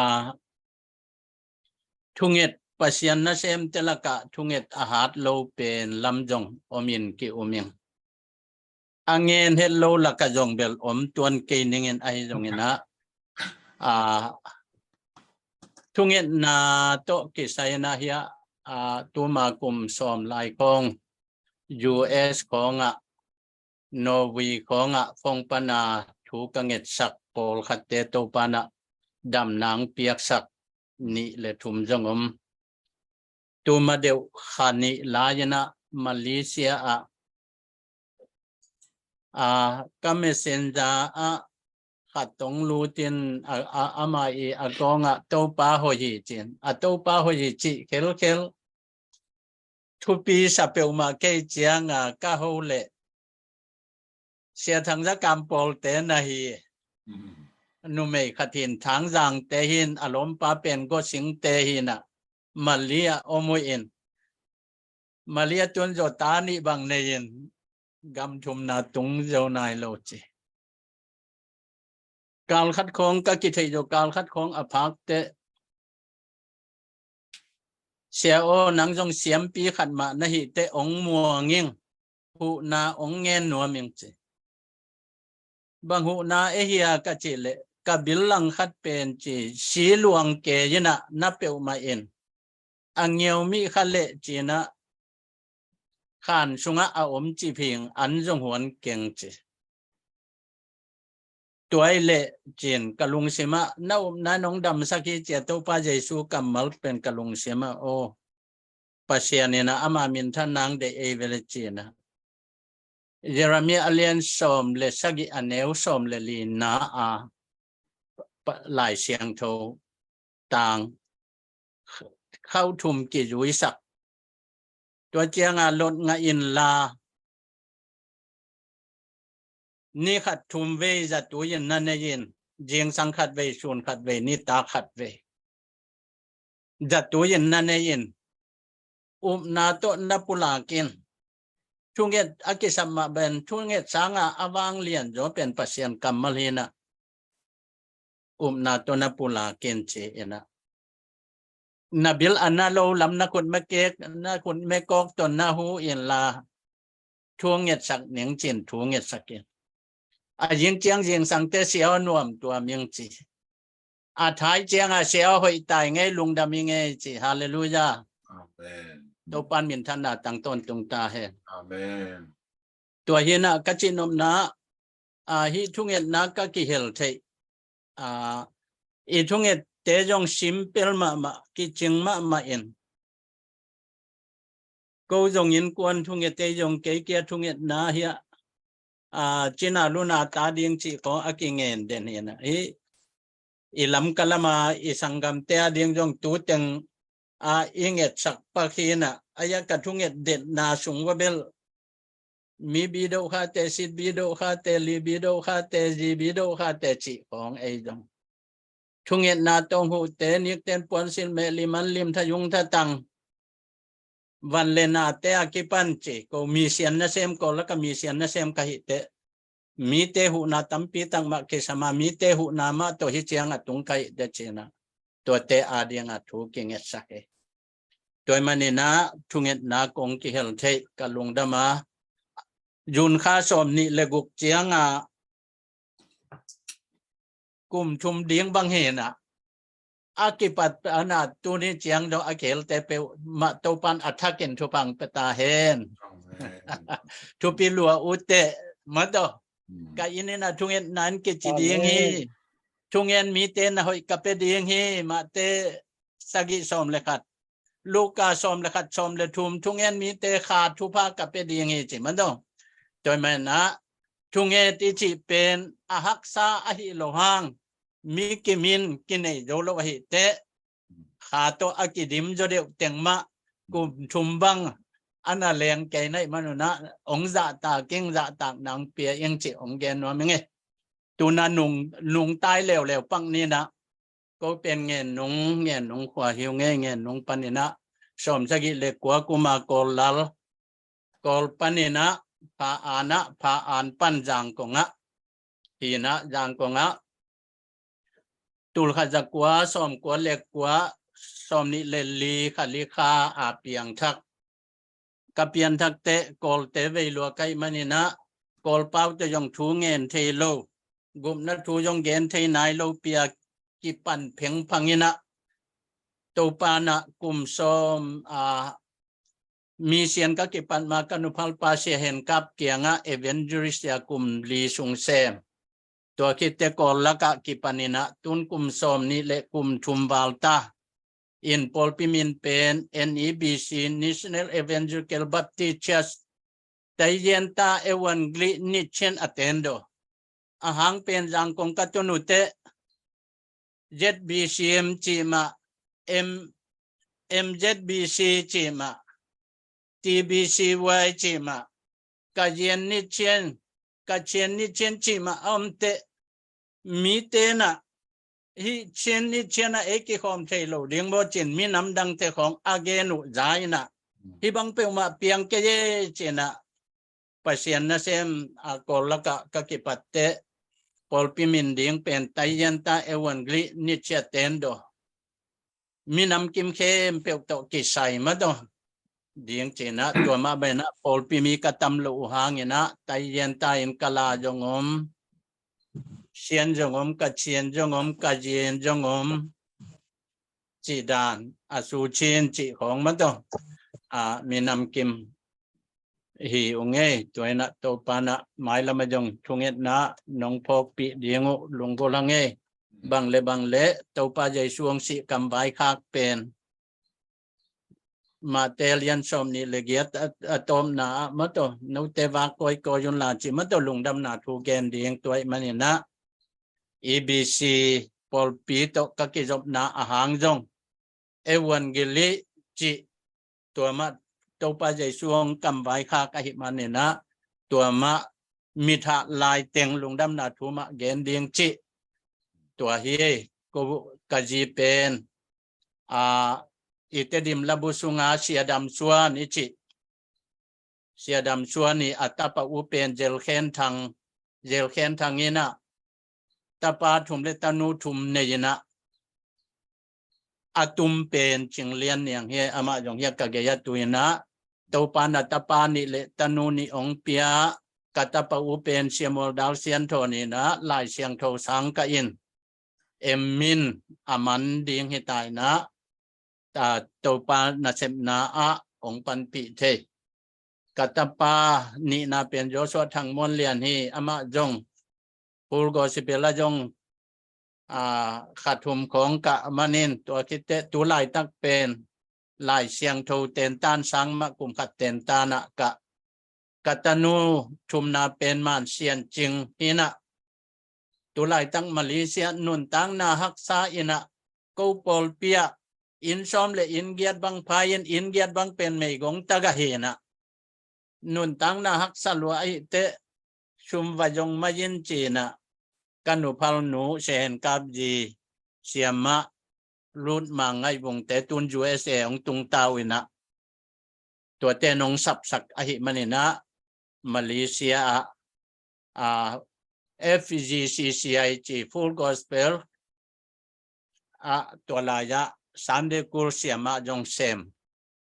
thunget, Pasian nasemte lakah thunget a hat lo pen lam zong om in ki-um ing. A ngen het lo lakah zong bel om tuan kei ning in, ahi zongin ah, a, thungetna tawh kisai in ah hiah, a, tuma kum sawm lai khawng U S khawngah, Norway khawngah phone pana thu ka ngetsak pawlkhatte Topa in ah damna ong piaksak nih le thum zong om. Tuma deuh kha nih lai-in ah Malaysia ah, a, ka messenger ah khat ong lut in, a, a, ama i a kawngah Topa hoih hi ci-in, a Topa hoih hi cih khelkhel thupi sa peuhmah kei cianga ka ho leh Sia Thang Za Kam pawlte na hi. Mm. numei khat hin, Thangzangte hin, a lawmpa pen Gosingte hinah, Malia om uh in, Malia tun zawta nih bang nei in gam thumna tung zo nai lo ci. Kal khat khawng ka kitheih zo, kal khat khawng a phakte, "Sia aw, nang zong siampi khat mah na hih teh ong muang ing, huhna ong ngen nuam ing," ci. "Bang huhna e hia?" ka cih leh, "Ka bil lang khat pen," ci, "siluang ke inah na peuhmah in, a ngeumih kha leh," ci inah, "khan sungah a om cih phing an zong huan keng," ci. "Tua ih leh," ci-in, "ka lungsimah na upna nong damsak hi," ci-a Topa Jesu kammal pen ka lungsimah, "Aw, Pasian inah ama minthan nang deih ei vele," ci inah, Jeremiah a lian sawm le sagih, a neu sawm le lina a pa-, Lai Siangtho tang khauh thum kizuisak. Tua cianga, "Lot ngah inla, ni khat thum vei zatui in na nei in, zingsang khat vei, sun khat vei, nitak khat vei, zatui in na nei in, upna tawh na pulak in. Thunget a kisap mah pen, thunget sanga a vanglian zaw pen Pasian kammal hinah, upna tawh na pulak in," ci inah, "Na bil a na lo lam na khut mekek, na khut mekawk tawh na hu inla, thu ngetsak ning," ci-in thu ngetsak in. "A zing ciang zingsangte sia aw nuam tuam ing," ci. "A thai cianga sia aw hoih tai ngei, lungdam ing ei," ci. Halleluiah. Amen. Topan minthanna tang tawntung ta hen. Amen. Tua hinah ka cihnopna, a, hih thungetna ka kihel theih, a, i thungette zong simple mahmah, kicing mahmah in, ko zong innkuan thungete zong kei kia thungetna hiah, a, cina luna ta ding cih khawng a kingen den hinah, hih i Lamka lama i sanggamte a ding zong tuteng a i ngetsak pak hinah, a, ia ka thunget detna sung va bel mi bidoh khate, sit bidoh khate, li bidoh khate, zi bidoh khate cih khawng ei zong. Thungetna tawng huhte, nikten puansil meh, liman lim, thayung thatang, van le nate a kipan ci, ko misian nasem, ko laka misian nasem ka hih teh, mite huhna tampi tak mah kisama, mite huhna mah tawh hih ciang a tung ka hih teh ci inah, tuate a dinga thu kingetsak hi. Tua ih maninah thungetna kong kihel theih ka lungdam a, June kha sawm nih le guk cianga kum thum ding bang hinah, a kipat ana tuni ciang dong a kihelte peuhmah Topan a thakin thupha pia ta hen. Amen. Thupi lua uh teh, mataw. Hmm. Ka inn inah thungetna in kici ding hi. Amen. Thungen mite na hoih ka pia ding hi, Mate sagih sawm le khat. Luka sawm le khat, sawm le thum, thungen mite kha thupha ka pia ding hi ci, mataw. Tua ih maninah thunget i cih pen a haksa ahi lo hang, mi kimin kinei zo lo ahi teh, kha tawh a kidim zaw deuh teng mah kum thum bang ana leng kei na ih manunah, ong zahtak ing, zahtak nang pia ing cih ong gen nuam ing e. Tuna nung, nungtai leuleu pak ninah, ko pen Ngennung, Ngennung khua hi ung e, Ngennung paninah sawm sagih le kua kuma Kawl lal, Kawl paninah Pha An ah, Pha An pan Zangkong ah, hinah Zangkong ah tul khat za kua sawm kua le kua, sawm nih le li kha li kha a piangthak. Ka pianthak teh Kawlte vei lua ka hih maninah, Kawlpau tawh zong thu ngen thei lo, gupna thu zong gen thei nai lo pi-a kipan phengphang inah, Topa nah kum sawm, a, mission ka kipat ma ka nuphalpa Sia Hen Kap kiangah evangelist a kum li sung sem. Tua khit teh Kawl lakah kipan inah tun kum sawm nih le kum thum val ta in, pawlpi min pen N E B C, National Evangelical Baptist Church, Taiyen ta Evangeli Nichen a ten do. A hang pen Zangkong ka tun uh teh Z B C M cih mah, M, M Z B C cih mah, T B C Y cih mah, Kayin Nichen, Kayin Nichen cih mah a om teh, mite nah hih cin hih cianah ei kikhawm thei lo ding maw cin minam dangte khawng a gen uh za inah hih bang peuhmah piang kei e cinah Pasian nasem a Kawl lakah ka kipatte pawlpi min ding pen Taizianta Evangeli Nichiaten do minam kim khempeuh tawh kisai mah do ding cinah tua mah banah pawlpi mi ka tam lo uh hanginah Taizianta in ka la zong om, Sian zong om, ka Chian zong om, ka Zien zong om, cih dan a su cin cih khawng mah do a minam kim hi ung ei. Tua inah Topa nah mailam a zong thungetna nong phawkpih ding uh lunggulh hang ei. Bang le bang le Topa Jesu hong sih kam vaikhak pen Mate lian sawm nih le giat a tawpna ah mah do note vak kawikawi un la cih mah do lungdamna thu gen ding tua ih maninah E B C pawlpi tawh ka kizopna a hang zong Evangeli cih tua mah Topa Jesu hong kam vaikhak ahih maninah tua mah mithah laiteng lungdamna thu mah gen ding cih tua hi. Ko ka zi pen a i Tedim labu sunga Sia Dam Suan i cih Sia Dam Suan i a tapa u pen Zel Khen Thang, Zel Khen Thang inah tapa thum le tanu thum nei inah a tum pen Cing Lian Niang hi. Amah zong hi a ka gei a tu inah Topa na tapa nih le tanu nih ong pia ka tapa u pen Sia Mual Dal Sian Thawn inah Lai Siangtho sang ka in em min a man ding hi ta inah Topa nasepna ah ong panpih thei. Ka tapa nihna pen Joshua Thang Muan Lian hi. Amah zong Full Gospel ah zong kha thum khawng kah manin tua khit teh tu laitak pen Lai Siangtho tentan sang mah kum khat tentan ah kah ka tanu thumna pen Man Sian Cing hi inah tu laitak Malaysia nuntakna haksa inah ko pawlpi ah inn sawm le inn giat bang pha in inn giat bang pen meigong tagah hi inah nuntakna haksa lua ahih teh sum va zong mai in ci inah ka nuphal nu Sia Hen Kap Zi siamah Lut Mang Ngaih Vungte tun U S A ong tungta uh inah tuate nong sapsak ahih maninah Malaysia ah F G C C I ci Full Gospel ah tua lai-ah Sunday School siamah zong sem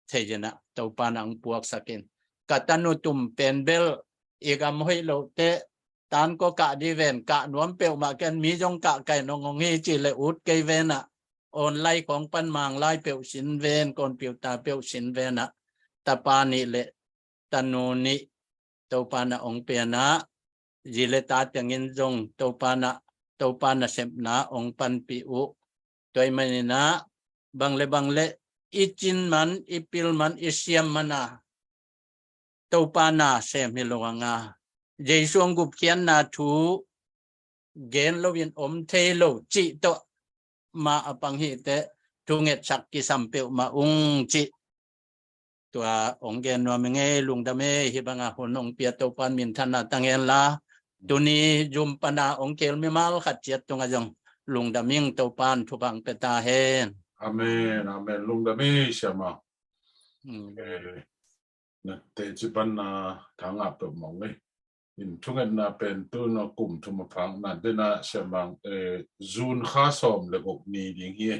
thei inah Topa na ong puaksak in ka tanu tum pen bel i gam hoih loh teh tan ko kah di ven kah nuam peuhmah ken mi zong kah kai nong ong hi ci le ut kei ven ah online khawng pan Manglai peuh sin ven computer peuh sin ven ah tapa nih le tanu nih Topa na ong pian ah zi le ta tengin zong Topa na Topa nasepna ong panpih uh. Tua ih maninah bang le bang le i cin man i pil man i siam man a Topa nasem hi lo anga Jesu ong gupkhiatna thu gen loin om thei lo cih tawh mah a pang hi teh thungetsak kisam peuhmah ung cih tua ong gen nuam ing ei. Lungdam ei. Hih banga hun ong pia Topan minthanna tang hen la tuni zum pana ong keel mimal khat ciat tungah zong lungdam ing. Topan thupha ong pia ta hen. Amen, amen. Lungdam ei siamah. Na teci panna thangah peuh mong ei. In thungetna pen tu na kum thum a phakna dena siamang June kha sawm le guk ni ding hi.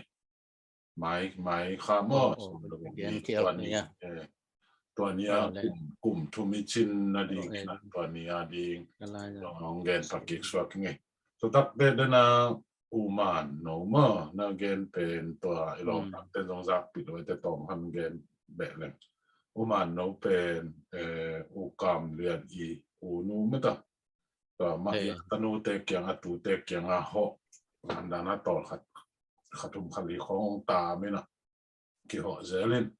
Mai mai kha maw? Sawm le guk ni tua ni. Tua ni a kum thum i cin na ding na tua ni a ding. Ong gen pakik suak ing ei. Tutak te dena U Man No maw na gen pen tua i lawm takte zong zakpih lo te tawm han gen beh leng. U Man No pen U Kam Lian i u nu mata tua mah i a tanute kiang a tute kiang a hawh. Andan a tawl khat khat thum khat li khawng ong tam inah kihawh zel in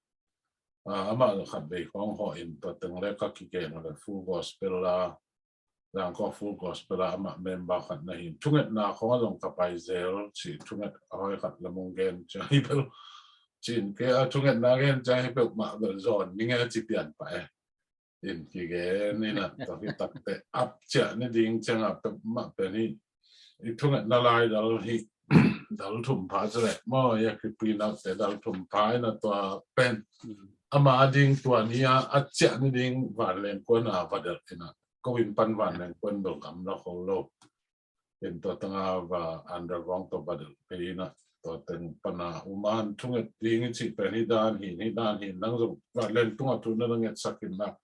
amah khat vei khawng hawh in tua teng le ka kigen le Full Gospel la Zangkong Full Gospel ah amah member khat na hin thungetna khawng a zong ka pai zel ci thunget a hoi khat lam ong gen ciang hi bel cin ke a thungetna gen ciang hi peuhmah bel zawn ni nge ci pian pah e. In kigen inah tua hi takte ap ciah ni ding ciangah peuhmah pen hi i thungetna lai dal hi, dal thum pha ci leh maw, i a kipinakte dal thum pha in a tua pen ama a ding tua ni a a ciah ni ding vanleng kuan a va delh in a, ko in pan vanleng kuan bel gamla kho lo. In tua tanga va underground tua va delh pe in a, tua teng pana uman thunget ding i cih pen hi dan hi, hi dan hi, nang zong vanleng tunga thu na na ngetsak in la,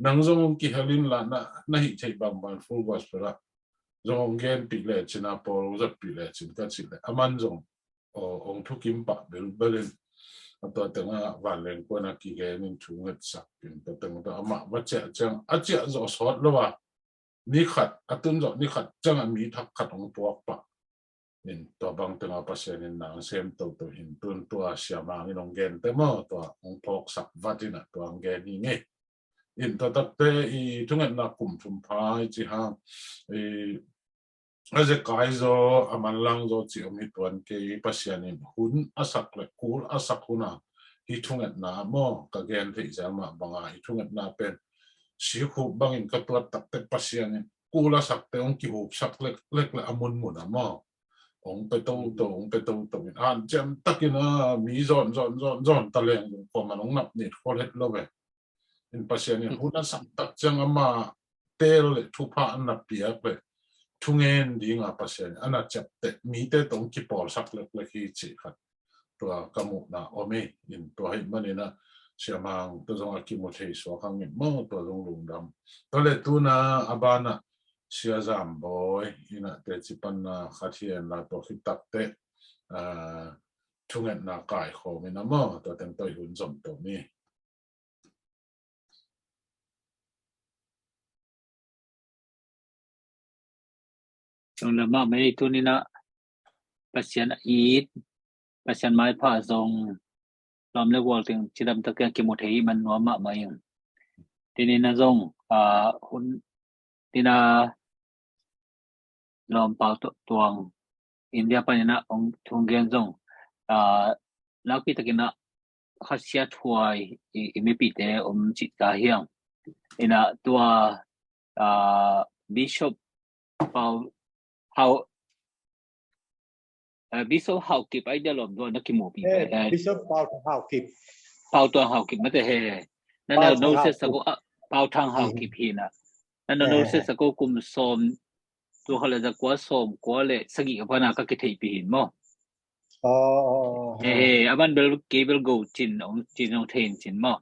nang zong hong kihel in la, na, na hih theih bangbang Full Gospel ah zong hong genpih lecin a, Paul hong zatpih lecin ka cih leh aman zong aw, hong thukim pah bilbel in a, tua tengah vanleng kuan a kigen in thu ngetsak in, tua teng tua amah va ciah ciang a ciah zawh sawt lo a, ni khat a tun zawh ni khat ciang a mi thak khat hong puak pah in, tua bang tengah Pasian in nang sem toto in tun tua siamang in hong gente maw, tua hong phawksak vat in a tua hong gen hi ngei. In tua takte i thungetna kum thum pha i ci hang, i a zekai zaw, a manlang zaw ci om hi tuan kei, Pasian in hun a sak le kul a sak hun a hi thungetna maw, ka gen theih zel mah banga hi thungetna pen sikhup bangin ka tuat takte Pasian in kul a sakte hong kihupsak lek, lek le a munmun a maw, hong pe toto, hong pe toto in hanciam takin a mi zawn zawn zawn zawn ta leng kuaman hong nap nit khol het lo ve. In Pasian in hun a sak tak ciang ama teel le thupha an na piak le thungen dinga Pasian in a na ciapteh mite tong kipawlsak leklek hi cih khat tua ka muhna om hi. In tua hih manin a siamang tua zong a kimu thei suak hangin maw, tua zong lungdam. Tua le tuna a bana Sia Zam Bawi in a teci panna khat hi en la, tua khit takte, ah, thungetna kaikhawm in a maw, tua teng tawh i hun zom to mi. Lungdam mahmah ei, tuni-in ah Pasian a it, Pasian maipha zong lawm le gual teng cidam tak teng kimu thei hi man nuam mahmah ing. Tuni-in ah zong, ah, hun tina lawm Pau Tu-, Tuang India panin ah hong thungen zong, ah, nakpi takin ah khasia thuai i, i mipite om cih ta hiang. In ah tua, ah, Bishop Pau Hau, ah, Bishop Hau Kip ai dia lawm tua na kimupi. Eh, eh, Bishop Pau Hau Kip. Pau Tuang Hau Kip mate he. Na Pau na Thang no Hau se Kip. Sako, ah, Pau Thang Hau Kip hi na. Na na no se sako kum sawm, tua kha le za kua sawm kua le sagih a pana ka kitheihpih hi maw. Oh, oh, oh. Eh, eh, a man bel kei bel go cin ong, cin ong thein cin maw.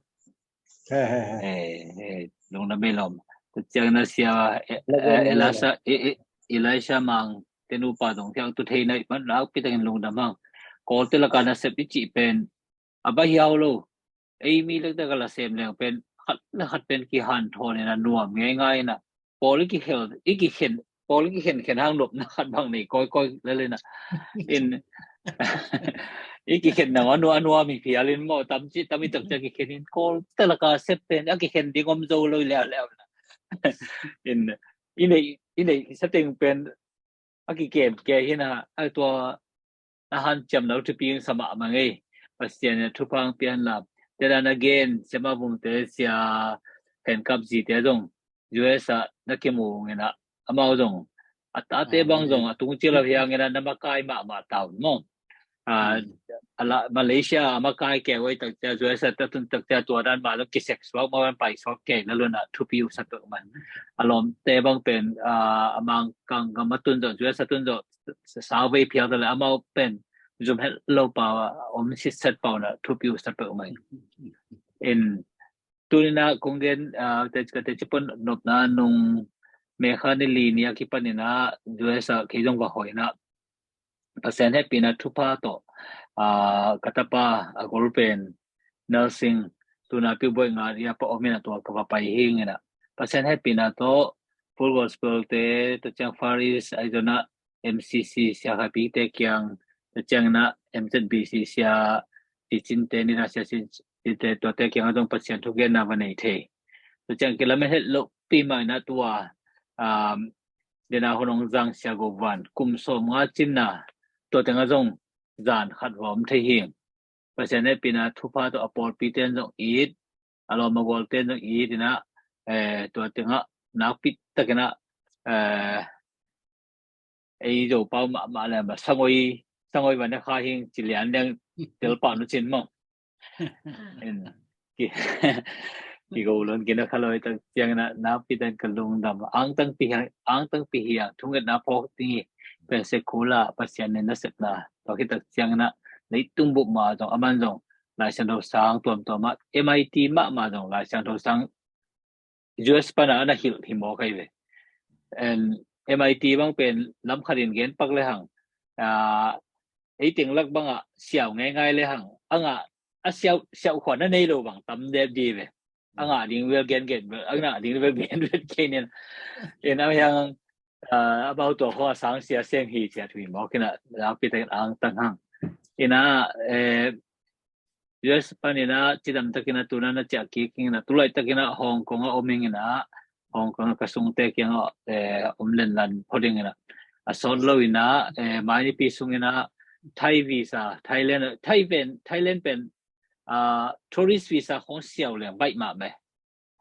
He, he, he. Eh, eh, lungdam ei lawm. Tua ciang na sia, eh, lungdam, eh, lungdam. Elisha, eh, eh, Elisha Mang te nupa zong thiang tu thei na i man nakpi takin lungdam hang. Kawlte laka nasep i cih pen a ba hiau lo. Ei mi lekte ka la sem leng pen khat le khat pen kihanthawn in a nuam ngeingai in a. Pawl i kikhen, i kikhen, Pawl i kikhenkhen hang nopna khat bang nei kawikawi lel in a. In, i kikhen nang a nua, a nuam hi phial in maw, tam ci, tam i tak ci a kikhen in Kawlte laka sep pen a kikhen ding om zo lo i leuleu in a. In, i nei, i nei sa teng pen a kikem ke hi na, a tua na hanciam lo thupi sa mahmah ngei. Pasian in thupha hong pia hen la. Tua dan a gen, Sia Mah Vung te, Sia Hen Kap Zi te zong U S ah na kimu ung in a, amau zong a tate bang zong a tung ci lo hiang in a, na makai mahmah ta un maw. Ah, a la, Malaysia a makai kei ua i tak cia, U S a ta tun tak cia, tua dan mah zong kisek suak mah, pai suak kei na lun a thupi uh sa peuhmah. A lawmte bang pen, ah, a Mangkang gam a tun zawh, U S a tun zawh, sa, sa vei phial ta le amau pen zum het lo pau a om sitset pau na thupi uh sa peuhmah. In tuni-in ah kong gen, ah, te, ka teci pon nopna nung May kha ni li ni a kipan in ah U S a kei zong va hawh in ah Pasian hehpihna thupha tawh, ah, ka tapa a gol pen Nalsing, tuna Piubuai nga i a pa om in ah tua ka va pai hi ing in ah Pasian hehpihna tawh Full Gospel te, tua ciang Far East, Arizona, M C C Sia Khai Pi te kiang, tua ciang in ah M Z B C Sia Ci Cin te, ni na Sia Ci Cin te, tuate kiang a zong Pasian thugenna va nei thei. Tua ciang kilamen het lopi mah in ah tua, um, dena hun hong zang Sia Go Van, kum sawm nga cinna, tua teng a zong zan khat va om thei hi. Pasian hehpihna thupha tawh a pawlpi ten zong it, a lawm a gual ten zong it in ah, eh, tua teng ah nakpi takin ah, eh, ei Zopau mahmah le ma sangoi sangoi va na kha hing ci lian deng tel pah nu cin maw. En, ki ki go lon ki na kha loi tak ciang na na pi dan ka lungdam ang tang pi hiang ang tang pi hiang thungetna phawk ti pen se khula Pasian nen na sepna to ki tak ciang na leitung bup ma zong aman zong Lai Siangtho sang tuamtuam ah M I T mahmah zong Lai Siangtho sang U S pana ana hilh hi mawk ahi ve. En, M I T bang pen lam khatin gen pak le hang, ah, ei teng lak bangah siau ngaingai le hang, a ngah a siau siau khuan a nei lo bang tam dep di ve. A ngah ding vel gen gen vel, a ngah ding vel gen vel kei nen. En, a hiang, ah, a bau tua kho a sang sia seng hi cia thui mawk ina, lakpi takin ang tang hang. Ina, eh, U S panin ah cidam takin ah tuna na ciah kik ing ina, tulai takin ah Hong Kong ah om ing ina, Hong Kong ah ka sungte kiang ah, eh, om lenlan pho ding ina. A sawt lo ina, eh, mai nipi sung ina Thai visa, Thailand, Thai pen, Thailand pen, ah, tourist visa khong siau leng baih mah meh.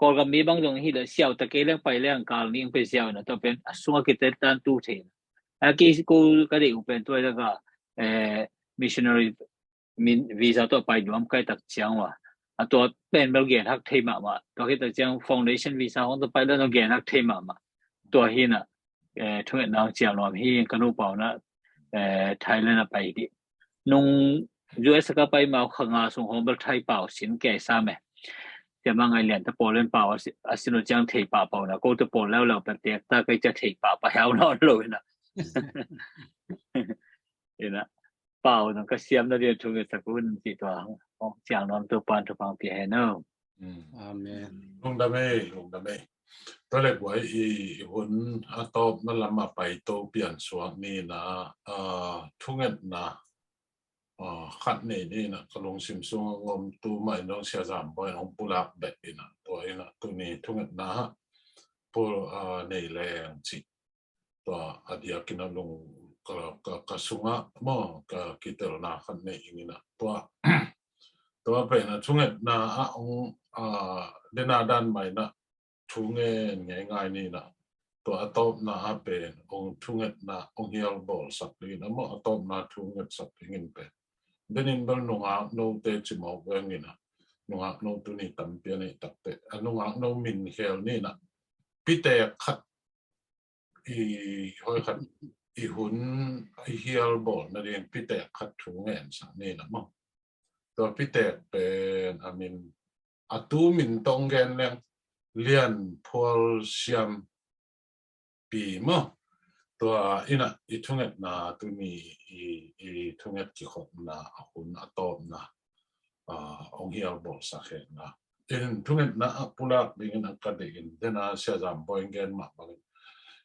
Kawlgam mi bang zong hi le siau ta kei leng pai leng kal ning pe siau ina, tua pen a sung a kite tan tu thei. A kei ko ka dei u pen tua ka, eh, missionary min visa tua pai nuam kai tak ciang wa. A tua pen bel gen hak thei mahmah. Tua khit tak ciang foundation visa hong tua pai le no gen hak thei mahmah. Tua hi na, eh, thungetna hong ciang nuam hi ka nu pau na, eh, Thailand a pai di. Nung U S ka pai mau kha nga sung hong bel Thai pau sin kei sa me. Tia ma ngai lian ta pau len pau a si-, a sinu ciang thei pa pau na. Ko ta pau leu leu pen tek ta kai cia thei pa pa hau non lo na. Ina, pau nang ka siam na dia thungetsak un ci tua. Hong ciang nuam tu pan tu pang pi he no. Mm. Amen. Lungdam ei, lungdam ei. Tua le buai i hun a tawpna lam a pai to pian suak ni na, ah, thungetna, ah, khat nei ni na ka lungsim sung a ngom tu mai nong sia zam buai nong pulak bek ina. Tua ina tuni thungetna ha pul, ah, nei leng ci. Tua a diakin a lung ka, ka, ka sungah maw ka kitelna khat nei ing ina. Tua, tua pen a thungetna a ong, ah, dena dan mai na thungen ngaingai ni na. Tua a tawpna a pen ong thungetna ong hial bawl sak ding ina maw a tawpna thunget sak ding in pen. Denin bel nungak no te ci mawk veng ina. Nungak no tuni tampi a nei takte. A nungak no min khel ni na. Pitek khat i hoi khat i hun i hial bawl na ding pitek khat thu ngen sak ni na maw. Tua pitek pen a min a tu min tong gen leng Lian Phual Siam Pi maw. Tua ina i thungetna tuni i, i thunget kikhopna a hun a tawpna, ah, ong hial bawl sak hekna. In thungetna a pulak dingin a ka dei in dena sia zam buai gen mah bangin.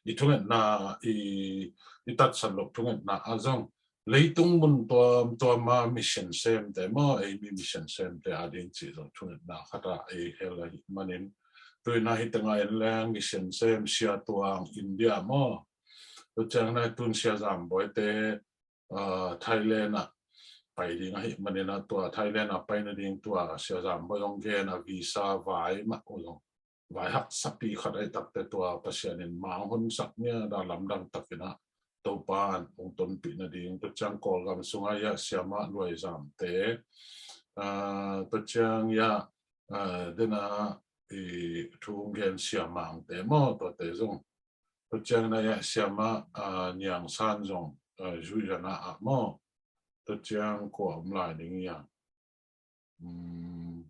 I thungetna i, i tatsan lo thungetna a zong leitung mun tuam tuam a mission sem te maw, ei mi mission sem te a ding ci zong thungetna khat a ei hel ahi manin. Tuina hi tengah in leng mission sem sia tuang India maw. Tu ciang na tun sia zam buai te, ah, Thailand ah pai ding ahi manin a tua Thailand ah pai na ding tua sia zam buai ong gen a visa vai mah u zong. Vai haksapi khat ahi takte tua Pasian in mang hun sak nia da lamdang takin a Topa an ong tonpih na ding. Tu ciang Kawlgam sungah ia siama luai zam te. Ah, tu ciang ia, ah, dena i thu ong gen siamang te maw tua te zong. Tu ciang na ia siama, ah, Niang San zong, ah, zui zana ah maw. Tu ciang kua om lai ding ia. Hmm.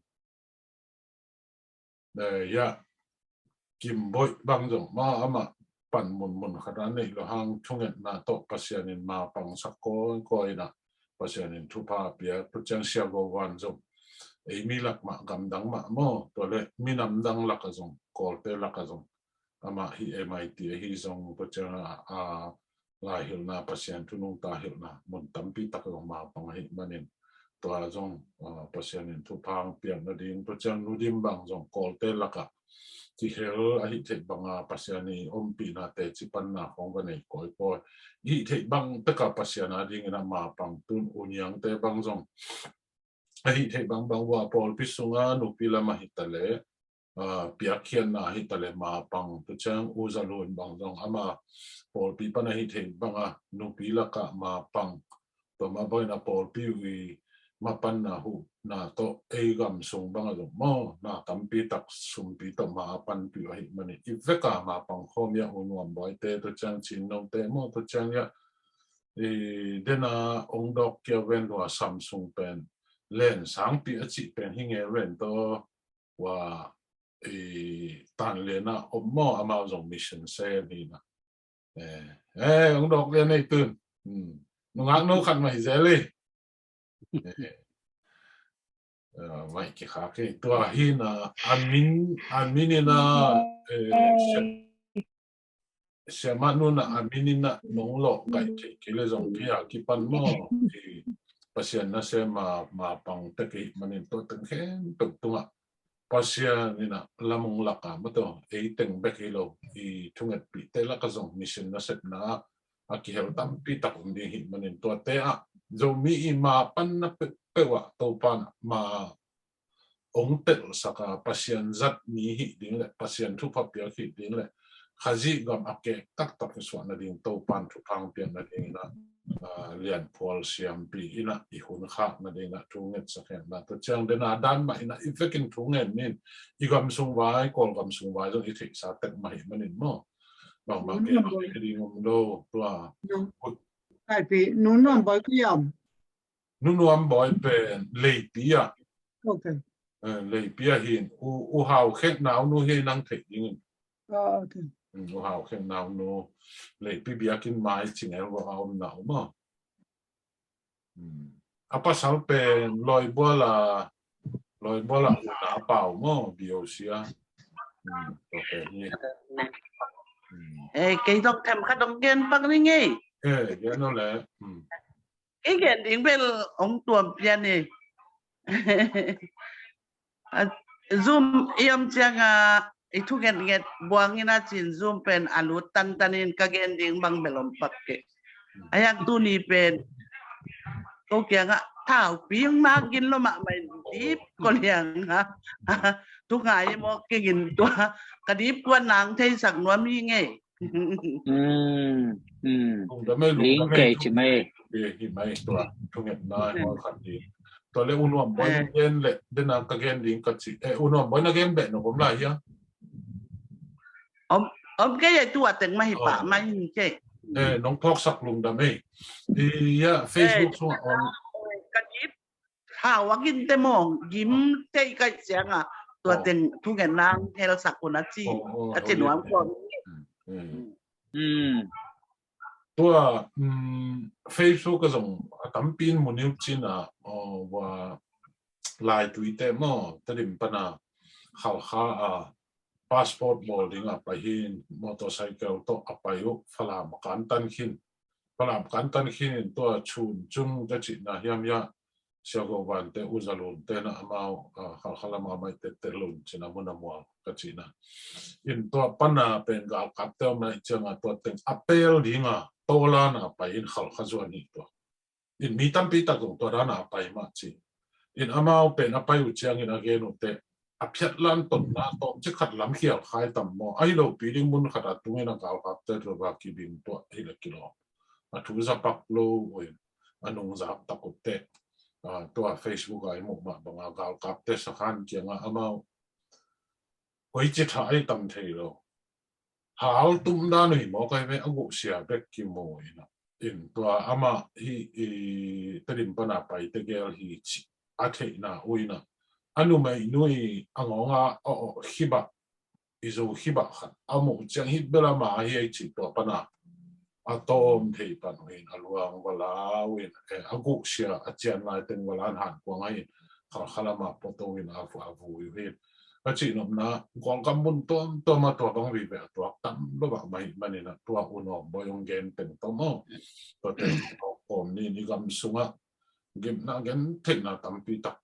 Eh, ya. Kim Boih bang zong ma ama pan mun mun khat a nei lo hang thungetna tawh Pasian in ma pang sak koi koi na Pasian in thupha pia tu ciang sia go van zong. Ei mi lak mah gamdang mah maw tua le minam dang lak a zong Kawlte lak a zong. Amah hi M I T ahi zong tu ciang a, a lai hilhna Pasian thu nungta hilhna mun tampi tak zong ma pang ahi manin tua zong, ah, Pasian in thupha piak nading tu ciang Nu Dim bang zong Kawlte lakah kihel ahi theih banga Pasian i ompihna teci panna khong va nei kawikawi. Ihi theih bang taka Pasian a dingin a ma pang tun U Niangte bang zong ahi theih bang bang ua pawlpi sunga nupi lam ahi ta leh ah, piakkhiatna hi ta le mapang, tua ciang U Za Lun bang zong ama pawlpi pan a hi thei bang a nupi lakah mapang, tua mah bangin a pawlpi uh i mapanna huhna tawh ei gam sung bang a zong maw, na tampi tak sumpi tawh ma a panpih uh ahih manin i vek a mapang khawm ia U Nuam Bawi te, tua ciang Cin No te maw, tua ciang ia i dena ong dawk kia ven hua Samsung pen len sangpi a cih pen hi nge ven tawh hua i tan lena om maw, amau zong mission se ni na. Eh, eh, ong dawk ven ei tun. Hmm. Nungak no khat mah hi zel i. Eh, eh, mai ki kha ke tua hi na amin, amin ina, eh, sia, sia ma nu na amin ina nong lo kai ke, ke le zong pia ki pan mo. Pasian na se ma, mapang te ke manin tua teng khen tuk tunga Pasian ina lamung laka mato ei teng bek hi lo i thungetpih te laka zong mission na sepna a kihel tampi tak um ding hi manin tuate ah Zomi i mapanna peuhpeuh ah Topan ma ong telsak a Pasian zat ni hi ding le Pasian thupha piak hi ding le Khazih gam a kek taktak hi suah nading Topan thupha piak nading ina, ah, lianphual siampi ina i hun khak nading ina thu ngetsak hen na tua ciang dena dan mah ina i vekin thu ngen nin i gam sung vai, Kawl gam sung vai zong i theihsa tek mah hi manin maw. Bangmah ke ding um lo tua. Kaipi Nu Nuam Bawi kiam. Nu Nuam Bawi pen Leipi ah. Okay. Eh, Leipi ah hin U, U Hau Khek nau nu hi nang theih dingin. Ah, okay. Mm, U Hau Khek nau nu Leipi biakin mai cingel va a om nau maw. Mm. A pasal pen Lawibual a, Lawibual a U Na Pau maw, B O C a. Mm, tua pen hi. Mm. Eh, kei dong them khat dong gen pak ni ngei. Eh, gen no le. Mm. Kei gen ding bel ong tuam pian ni. A, Zoom i om cianga i thu ngetnget buangin a cin Zoom pen a lut tantanin ka gen ding bang bel om pak ke. A yak tuni pen ko kianga thau ping na gin lo mahmah in dip ko lianga. Thu ngai mo ke gin tua ka dip kuan nang theisak nuam hi ngei. Mm, mm. Lungdam ei, lungdam ei, ci mai. Hi mai tua thungetna hua khat hi. Tua le U Nuam Bawi na gen le dena ka gen ding ka ci. Eh, U Nuam Bawi na gen beh na om lai hia? Om, om kei ei tua teng mah hi pah mai hi kei. Eh, nong phawksak lungdam ei. Ia Facebook sungah om. Ka dip Hau a gin te maw, gim te i kaih cianga tua teng thungetna helsak un a ci, a ci nuam kawm. Tua, mm, Facebook a zong a tampi in mu niu cina, aw, wa lai tui te maw, Tedim pana Khalkha a passport bawl dinga pai hin, motorcycle tawh a pai uh, Falam kantan khin. Falam kantan khin in tua chun cung ka cihna hiam hia, Sia Go Van te, U Za Lun te na amau, ah, Khalkha lama mai tette lun cina mun a mual ka cihna. In tua pana pen galkap te om na i cianga tua teng a pel dinga, tawlana pai in Khalkha zuan hi tua. In mi tampi tak zong tua dana a pai mah ci. In amau pen a pai uh ciangin a gen uh te, a phiatlan tonna tawm ci khat lam khial khai tam maw. Ahi lo pi ding mun khat a tungin a galkap te tua va kibing tua hi le kilawm. A thu zapak lo uh in a nungzak tak uh te. Ah, tua Facebook a i muh mah banga galkap te sakhan kianga amau koici tha ai tam thei lo. Hal tum dan uh hi maw kai ve a guhsia bek kimu ina. In tua amah hi i Tedim pana pai te gel hi ci a theihna uh ina. A numei nui a ngawnga a awh khibah, i zo khibah khat a muh ciang hi bel ama hi ei ci tua pana a tawm thei pan uh in a luang va la uh in, eh, a guhsia a cian lai teng va la an han kuang a in Khalkha lama pawto in a vu, a vui uh in. Ka cihnopna, Kawlgam mun tuamtuam a tua bang vive a tuak tam lo bak mah hi manin a tua U Nuam Bawi ong gen teng tawm aw. Tua teng tawm kawm ni ni gam sungah gimna gen theihna tampi tak.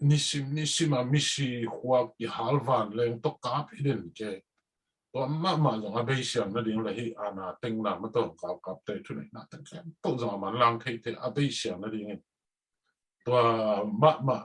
Nisim, nisim a misi khuak i hal van leng tawh kap hi den ke. Tua mahmah zong a beisiang nading le hi ana teng na ma tawh kap kap te thuneihna teng khempeuh zong a manlang thei te a beisiang nading in. Tua mahmah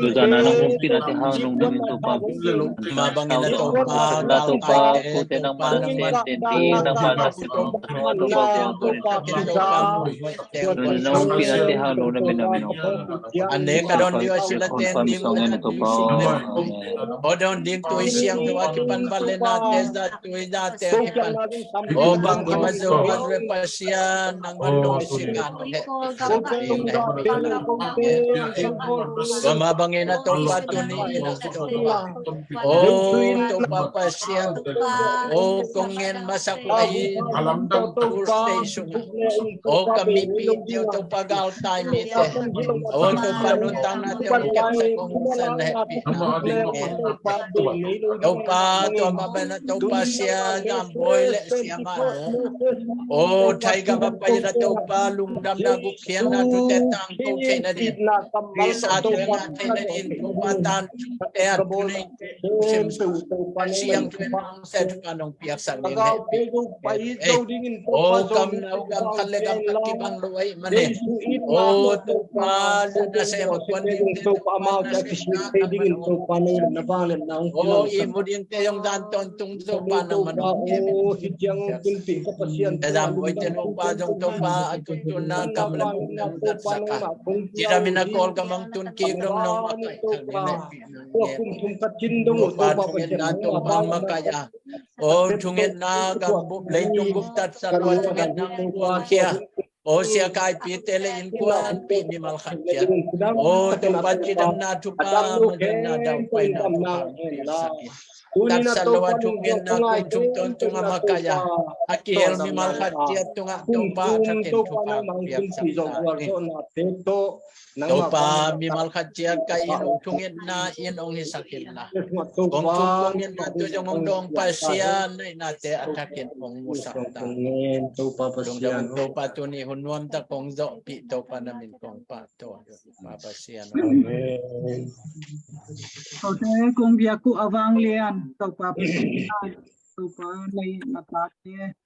Tuzan a nong ompih nate hang lungdam ing Topa. Mah bangin a Topa, galtaite Topa nangmah tenten ding, nangmah nasep ding, Topa, nong ompih nate hang lungdam ing Topa. A nek a don ding a sil a ten ding, a don ding tui siangtho a kipan, vangliatna te zat tui zate a kipan, o bangkim a Jehovah Jireh Pasian, nangman nong sik a nong hehpih, tua mah bangin a Topa tuni in a Topa, o Topa Pasian, o kong ngen masa uh ahi Tuesday sungah, o ka mipihte uh Topa, galtai mite, o Topa nuntaknate hong kepsak, hong san, hehpihna Topa, tua mah bangin a Topa, sia, gambawi le siamah, o thaiga mah pai in a Topa, lungdamna, gupkhiatna thute tangko theihna ding, Khrist a thu ngah theihna ding, Topa, tan thute a thu nei, siangtho in hong set pa nong piaksak ding, hehpih. O gam nau gam khat le gam khat kibang lo ahih manin, o Topa, nasem a kuan ding Topa, amau te a kisik thei dingin Topa nang na vangliatna hong, o ihmu dingte zong dan tawntung Topa nangman hong, o hih ciang tunpih ka Pasian, te zam boite Topa zong Topa a tuntunna kam le mung nang zatsak a, cidam in a Kawlgam hong tun kik dong nong makaih thak ding, hehpih nang, kum thum khat cin dong Topa, thungetna Topa hong makaih a, o thungetna gam bup, leitung bup tatsat lo a thungetna hong kuangkhia, o sia kaipite le innkuanpih mimal khat ciat, o Topa, cidamna thupha, madamna daupaina Topa hong piaksak in. Tatsat lo a thungetna kum thum tawntung a makaih a, a kihel mimal khat ciat tungah Topa, a thakin thupha hong piaksak ta in. Topa, mimal khat ciat ka inn ung thungetna inn ong hisak inla, kong thum kong ngetna tu zong ong dawng Pasian, na ihnate a thakin ong musak ta. Lungdam ung Topa, tuni hun nuamtak kong zawhpih Topa, na min kong pahtawi Topa Pasian. Amen. Kote kong biak uh a vanglian Topa Pasian, Topa, na inn a tate,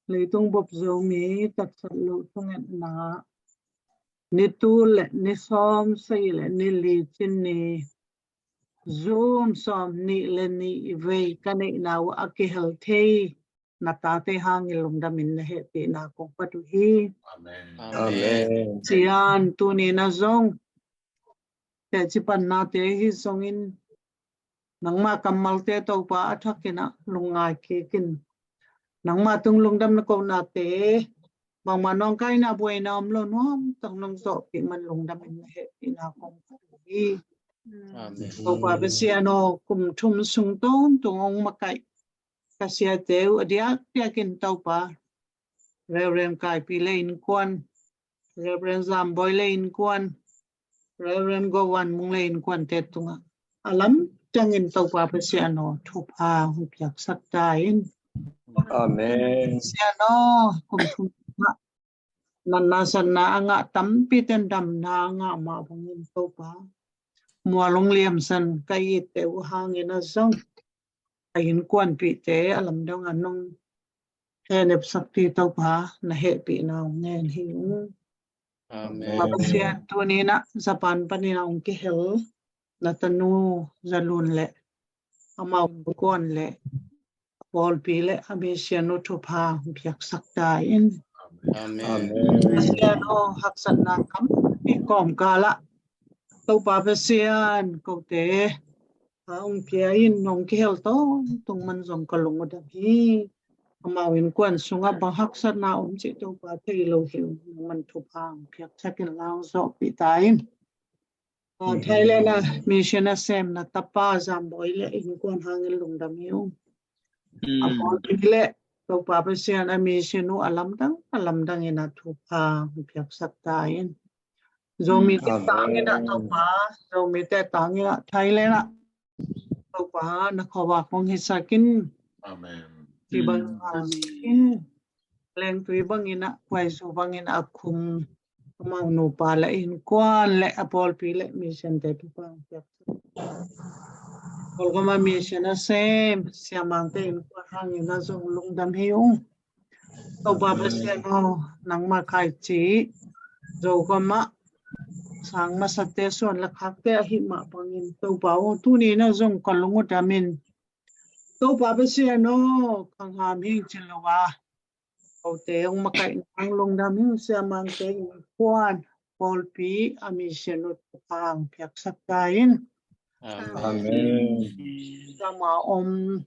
leitung bup Zomi tatsat lo thungetna, ni tul le ni sawm sagih le ni li cin ni, Zoom sawm nih le nih vei ka neihna uh a kihel thei na tate hangin lungdamin na hehpihna kong phat uh hi. Amen. Sian tuni na zong teci pannate hi zongin nangma kammalte Topa a thakin ah lungngai kikin nangma tung lungdam na konate bangmah nawngkaina buaina om lo nuam tang nong zawhpih man lungdamin na hehpihna kong phat uh hi. Topa Pasian aw, kum thum sung tawntung ong makaih ka siate uh a diakdiakin Topa, Reverend Kaipi le innkuan, Reverend Zambawi le innkuan, Reverend Gowan Mung le innkuante tungah a lamdangin Topa Pasian aw, thupha hong piaksak ta in. Amen. Pasian aw, kum thum ah natna satna a ngah tampi ten damna a ngah mah bangin Topa, mual hong liamsan ka itte uh hangin a zong a innkuanpihte a lamdang a nong henepsak ding Topa na hehpihna hong ngen hi ung. Amen. Topa Pasian tuni na Japan panin a hong kihel na tanu Zalun le amau innkuan le a pawlpi le a mission uh thupha hong piaksak ta in. Amen. Pasian aw, haksatna tampi kawmkal ah Topa Pasian kote a hong pia in nong kihel tawntung man zong ka lung uh dam hi. Amau innkuan sungah bang haksatna om cih Topa thei lo hi ung, nangman thupha hong piaksak in la hong zawhpih ta in. Thailand a mission a sem na tapa Zambawi le innkuan hangin lungdam hi ung. A pawlpi le Topa Pasian a mission uh a lamdang a lamdang in a thupha hong piaksak ta in. Zomite tangin ah Topa, Zomite tangin ah Thailand ah Topa na khuavak hong hisak in. Amen. Ci bang in lengtui bangin ah, kuaizu bangin a khum amau nupa le innkuan le a pawlpi le missionte thupha hong piaksak. Kawlgam a mission a sem siamangte innkuan hangin a zong lungdam hi ung. Topa Pasian aw, nangma khaici Zogam ah sang masate suan le khakte ahi mah bangin Topa aw, tuni na zong ka lung uh dam in. Topa Pasian aw, khangham hing ci lo a kote hong makaih nang lungdam hi ung. Siamangte innkuan pawlpi a mission uh thupha hong piaksak ta in. Amen. Zama om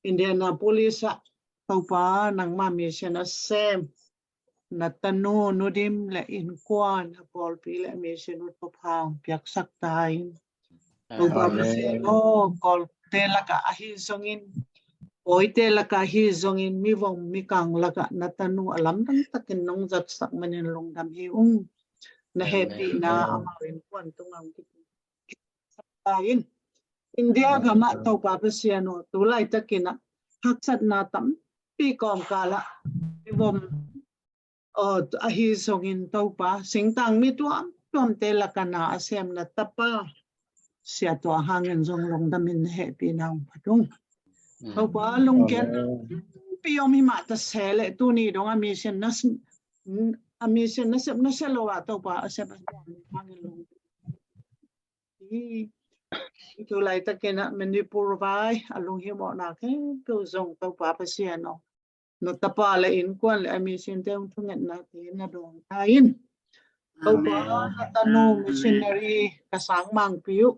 Indianapolis ah Topa nangma mission a sem na tanu Nudim le innkuan a pawlpi le mission uh thupha hong piaksak ta in. Topa Pasian aw, Kawlte lakah ahi zongin, Pawite lakah ahi zongin, mivom mikang lakah na tanu a lamdang takin nong zatsak manin lungdam hi ung. Na hehpihna amau innkuan tungah hong kipia ta in. India gam ah Topa Pasian aw, tu laitakin ah haksatna tampi kawmkal ah mivom ahi zongin Topa, singtang mi tuamtuamte lakah na a sem na tapa Sia Tua hangin zong lungdamin na hehpihna hong phat ung. Topa, lungkiatna tampi om hi mah ta se leh tuni dong a mission na sem na sia lo ah Topa a sem a sia hangin lungdam hi. Tu laitakin ah Manipur vai a lunghimawhna khempeuh zong Topa Pasian aw, na tapa le innkuan le a missionte hong thungetnate na dawng ta in. Topa, na tanu missionary ka sang mangpi uh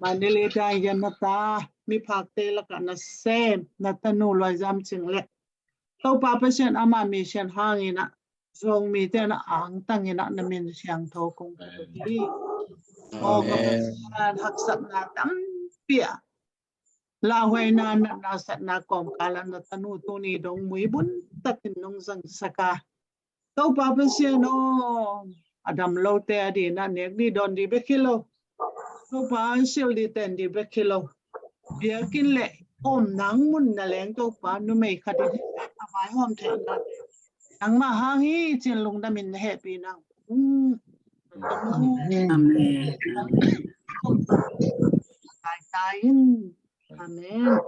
Manila dai yan na ta miphakte lakah na sem na tanu Luai Zam Cing le Topa Pasian ama mission hangin ah Zomite na angtangin ah na min siangtho kong phat hi. Aw ka Pasian, haksatna tampi ah lauhuaina natna satna kawmkal ah na tanu tuni dong muibun takin nong zangsak a Topa Pasian aw, a dam lote a ding ah nek ding dawn ding bek hi lo. Topa, sil ding ten ding bek hi lo. Biakinn le om nang mun na leng Topa numei khat in a vaihawm theihna nangmah hang hi cin lungdamin na hehpihna hong. Amen. Amen. Amen.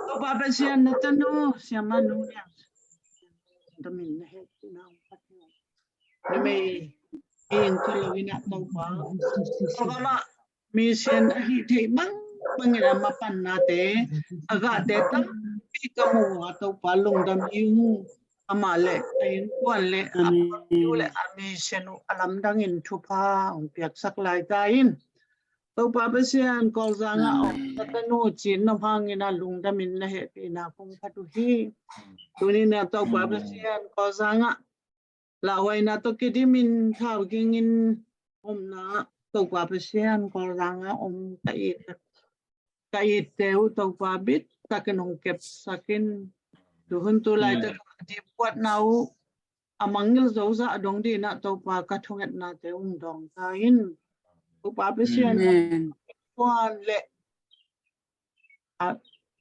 Topa Pasian na tanu Siamah Nu Lian Sum damin na hehpihna hong phat hi. Numei hi in tu lo in ah Topa, Topa mah mission ahi thei bangbangin a mapannate a gahte tampi Hih ka mu a Topa lungdam hi ung. Amah le a innkuan le a Amen. Pau le a mission uh a lamdangin thupha hong piaksak lai ta in. Topa Pasian, Kawlzang ah om Amen. Na tanu Cin Nop hangin a lungdamin na hehpihna kong phat uh hi. Tuni-in a Topa Amen. Pasian, Kawlzang ah lauhuaina tawh kidimin thau gingin omna Topa Pasian, Kawlzang ah om ka it, ka itte uh Topa bit takin hong kepsak in. Tu hun tu laitak dipkuatna uh a mangngilh zo zah dong dingin a Topa ka thungetnate hong dawng ta in. Topa Pasian Amen. Kuan le a,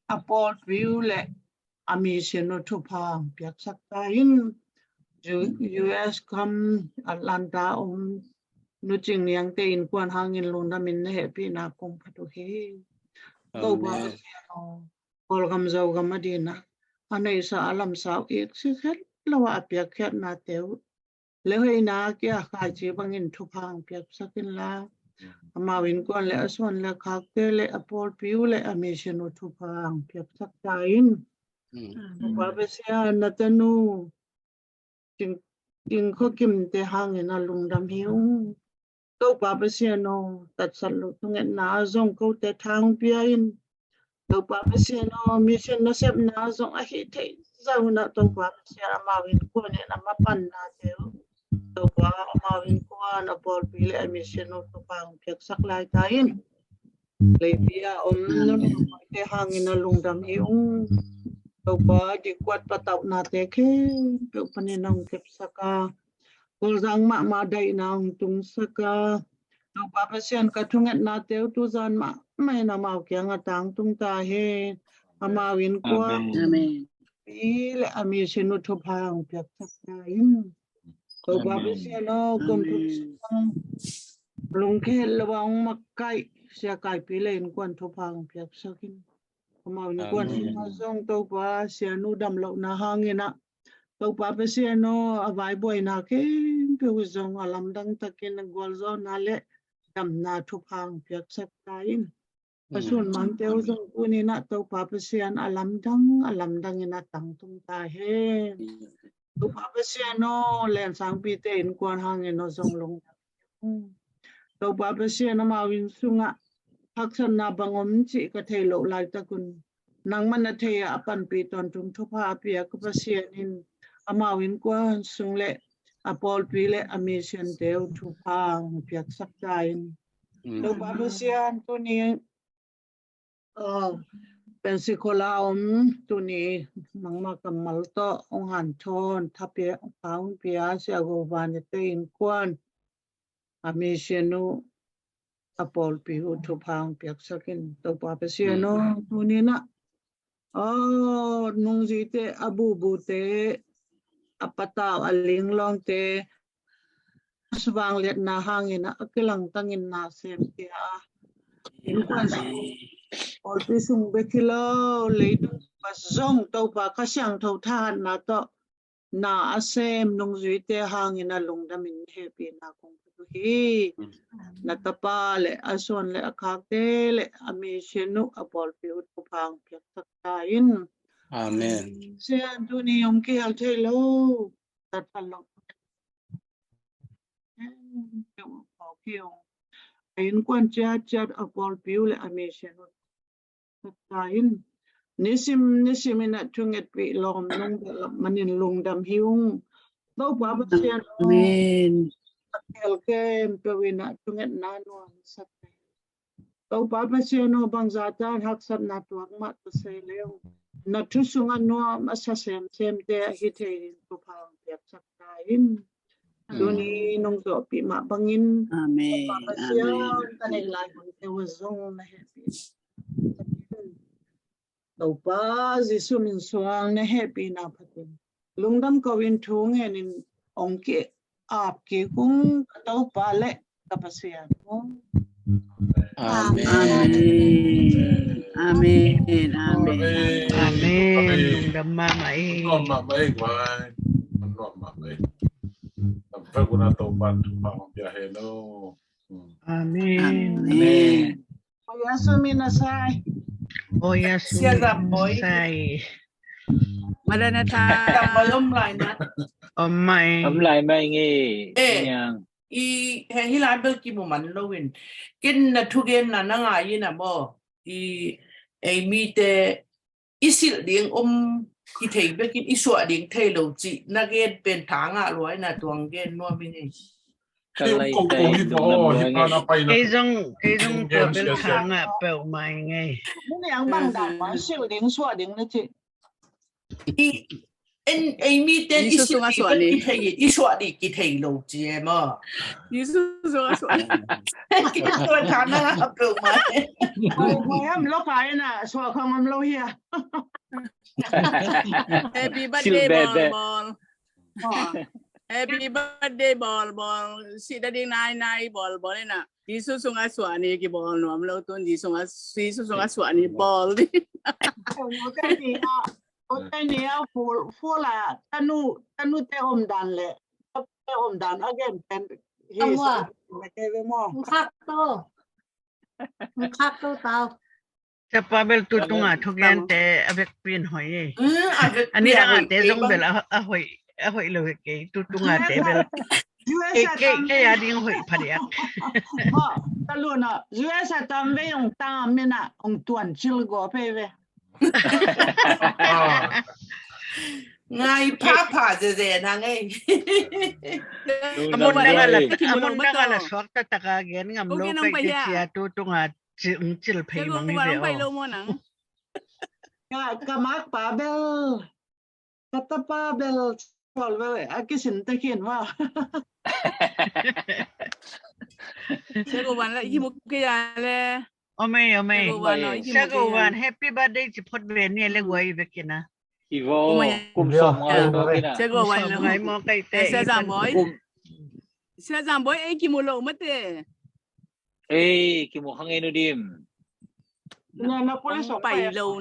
a pawlpi uh le a mission uh thupha hong piaksak ta in. U-, U S gam Atlanta om Nu Cing Niangte innkuan hangin lungdamin na hehpihna kong phat uh hi. Topa Amen. Pasian aw, Kawlgam Zogam a dingin a neihsa a lamsa uh iksik het lo a piakkhiatnate uh le hoihna kia khaici bangin thupha hong piaksak inla, amau innkuan le a suan le a khakte le a pawlpi uh le a mission uh thupha hong piaksak ta in. Topa Pasian, na tanu Cing, Cing Khua Kimte hangin a lungdam hi ung. Topa Pasian aw, tatsat loh thungetna ah zong kote tha hong pia in. Topa Pasian aw, mission nasepna ah zong a hih theih zah un a Topa Pasian, amau innkuan in a mapannate uh Topa, amau innkuan, a pawlpi le a mission uh thupha hong piaksak lai ta in. Leipi a om nunungte hangin a lungdam hi ung. Topa, dipkuat patauhnate khempeuh panin a hong kepsak a, Kawlzang mahmah daihna hong tungsak a, Topa Pasian, ka thungetnate uh tuzan mahmah in amau kiangah tangtung ta hen. Amau innkuan Amen. Pi le a mission uh thupha hong piaksak ta in. Topa Amen. Pasian aw, kum thum Amen. Sung lungkhel lo a hong makaih Sia Kaipi le innkuan thupha hong piaksak in. Amau innkuan Amen. Sungah zong Topa, Sianu damlohna hangin a Topa Pasian aw, a vaibuaina khempeuh zong a lamdang takin a gualzawhna le damna thupha hong piaksak ta in. A sun mangte uh zong tuni-in a Topa Pasian a lamdang, a lamdangin a tangtung ta hen. Topa Pasian aw, Len Sangpite innkuan hangin aw zong lungdam. Topa Pasian, amau inn sungah haksatna bang om cih ka thei loh laitak un, nangmah na thei a, a panpih tawntung thupha a pia ka Pasian in amau innkuan sung le a pawlpi le a missionte uh thupha hong piaksak ta in. Topa Pasian, tuni, ah, Pensacola om tuni nangma kammal tawh hong hanthawn, tha pia, tha hong pia Sia Go Vanite innkuan, a mission uh, a pawlpi uh thupha hong piaksak in. Topa Pasian aw, tuni-in a, aw, nungzuite, a bubute, a patau, a linglawngte, a suvangliatna hangin a kilangtangin na sem tia, innkuan sung, pawlpi sung bek hi lo, leitung sung zong Topa Kha Siangtho thahatna tawh na a sem nungzuite hangin a lungdamin hehpihna kong phat uh hi. Na tapa le a suan le a khakte le a mission uh, a pawlpi uh thupha hong piaksak ta in. Amen. Sian, tuni om kihel thei lo, tatphat lo. A innkuan ciatciat, a pawlpi uh le a mission uh ta in. Nisim nisim in a thungetpih lawm nong bel manin lungdam hi ung. Topa Pasian aw, Amen. A khel khempeuh in a thungetna nuamsak. Topa Pasian aw, bangzah tan haksatna tuak mah ta se leng, na thu sungah nuam a sa semsemte ahi thei ding thupha hong piaksak ta in. Tuni nong zawhpih mah bangin, Amen. Topa Pasian, Amen. Ka neih lai hunte uh zong na hehpih. Topa Jesu min suang na hehpihna phatin lungdam ko in thu ngenin hong ki-ap kik ung ka Topa le ka Pasian. Amen. Amen. Amen. Amen. Amen. Lungdam mahmah ei. Nuam mahmah ei, guai. Nuam mahmah ei. Lam pek una Topan thupha hong pia hen o. Amen. Amen. Amen. Aw Yesu min a sai. Aw Yesu min a sai. Maranatha. Om lai na. Om mai. Om lai mai ngei. Eh. Niang. I he hi lai bel kimu man lo in. Ken na thugen na na ngai in a maw. I ei mite i silh ding om kithei bekin i suah ding thei lo cih na gen pen tha ngah luai na tuang gen nuam i ngei. Kei zong, kei zong tua bel tha ngah peuh mai ngei. Ni ang bang dan ma silh ding suah ding na cih. I en ei mi ten i silh ding kithei, i suah ding kithei lo ci e maw. Jesu sungah suah. Kei tua tha na ngah peuh mai. Oi, oi, am lo kai na suah khong am lo hia. Happy birthday bol bol. Happy birthday bol bol. Si da ding nai nai bol bol ina. Jesu sungah suah ni kibol nuam lo tun Jesu sungah, Jesu sungah suah ni bol di. Ute ni a full full a tanu tanu te om dan le te om dan again pen hi sa le ke ve mo. Khak to. Khak to tau. Chapa bel tu tunga thugente a vekpi in hoih e. Ani dangate zong bel a hoih, a hoih lo hi kei tu tungate bel. Kei, kei a ding hoih phadiak. Taluna U S a tam ve ong tam mina ong tuan cil go pe ve. Ngai pha pha ze ze na ngai. Amon dang ala, amon dang ala suak ta taka gen ngam lo kai te cia tu tunga cil, cil phei mang hi ve o. Ka, ka mak pa bel, ka tapa bel, sual bel a kisin te khin ma. Sia go wan la i mu ke ya le. Ome, ome. Sia go wan, happy birthday ci phot ve ni le guai ve kina. Ivo, kum som ngai mo kina. Sia go wan lo. Sia zam boi. Sia zam boi ei kimu lo mate. Ei kimu hang ei nu dim. Na na police pai lo.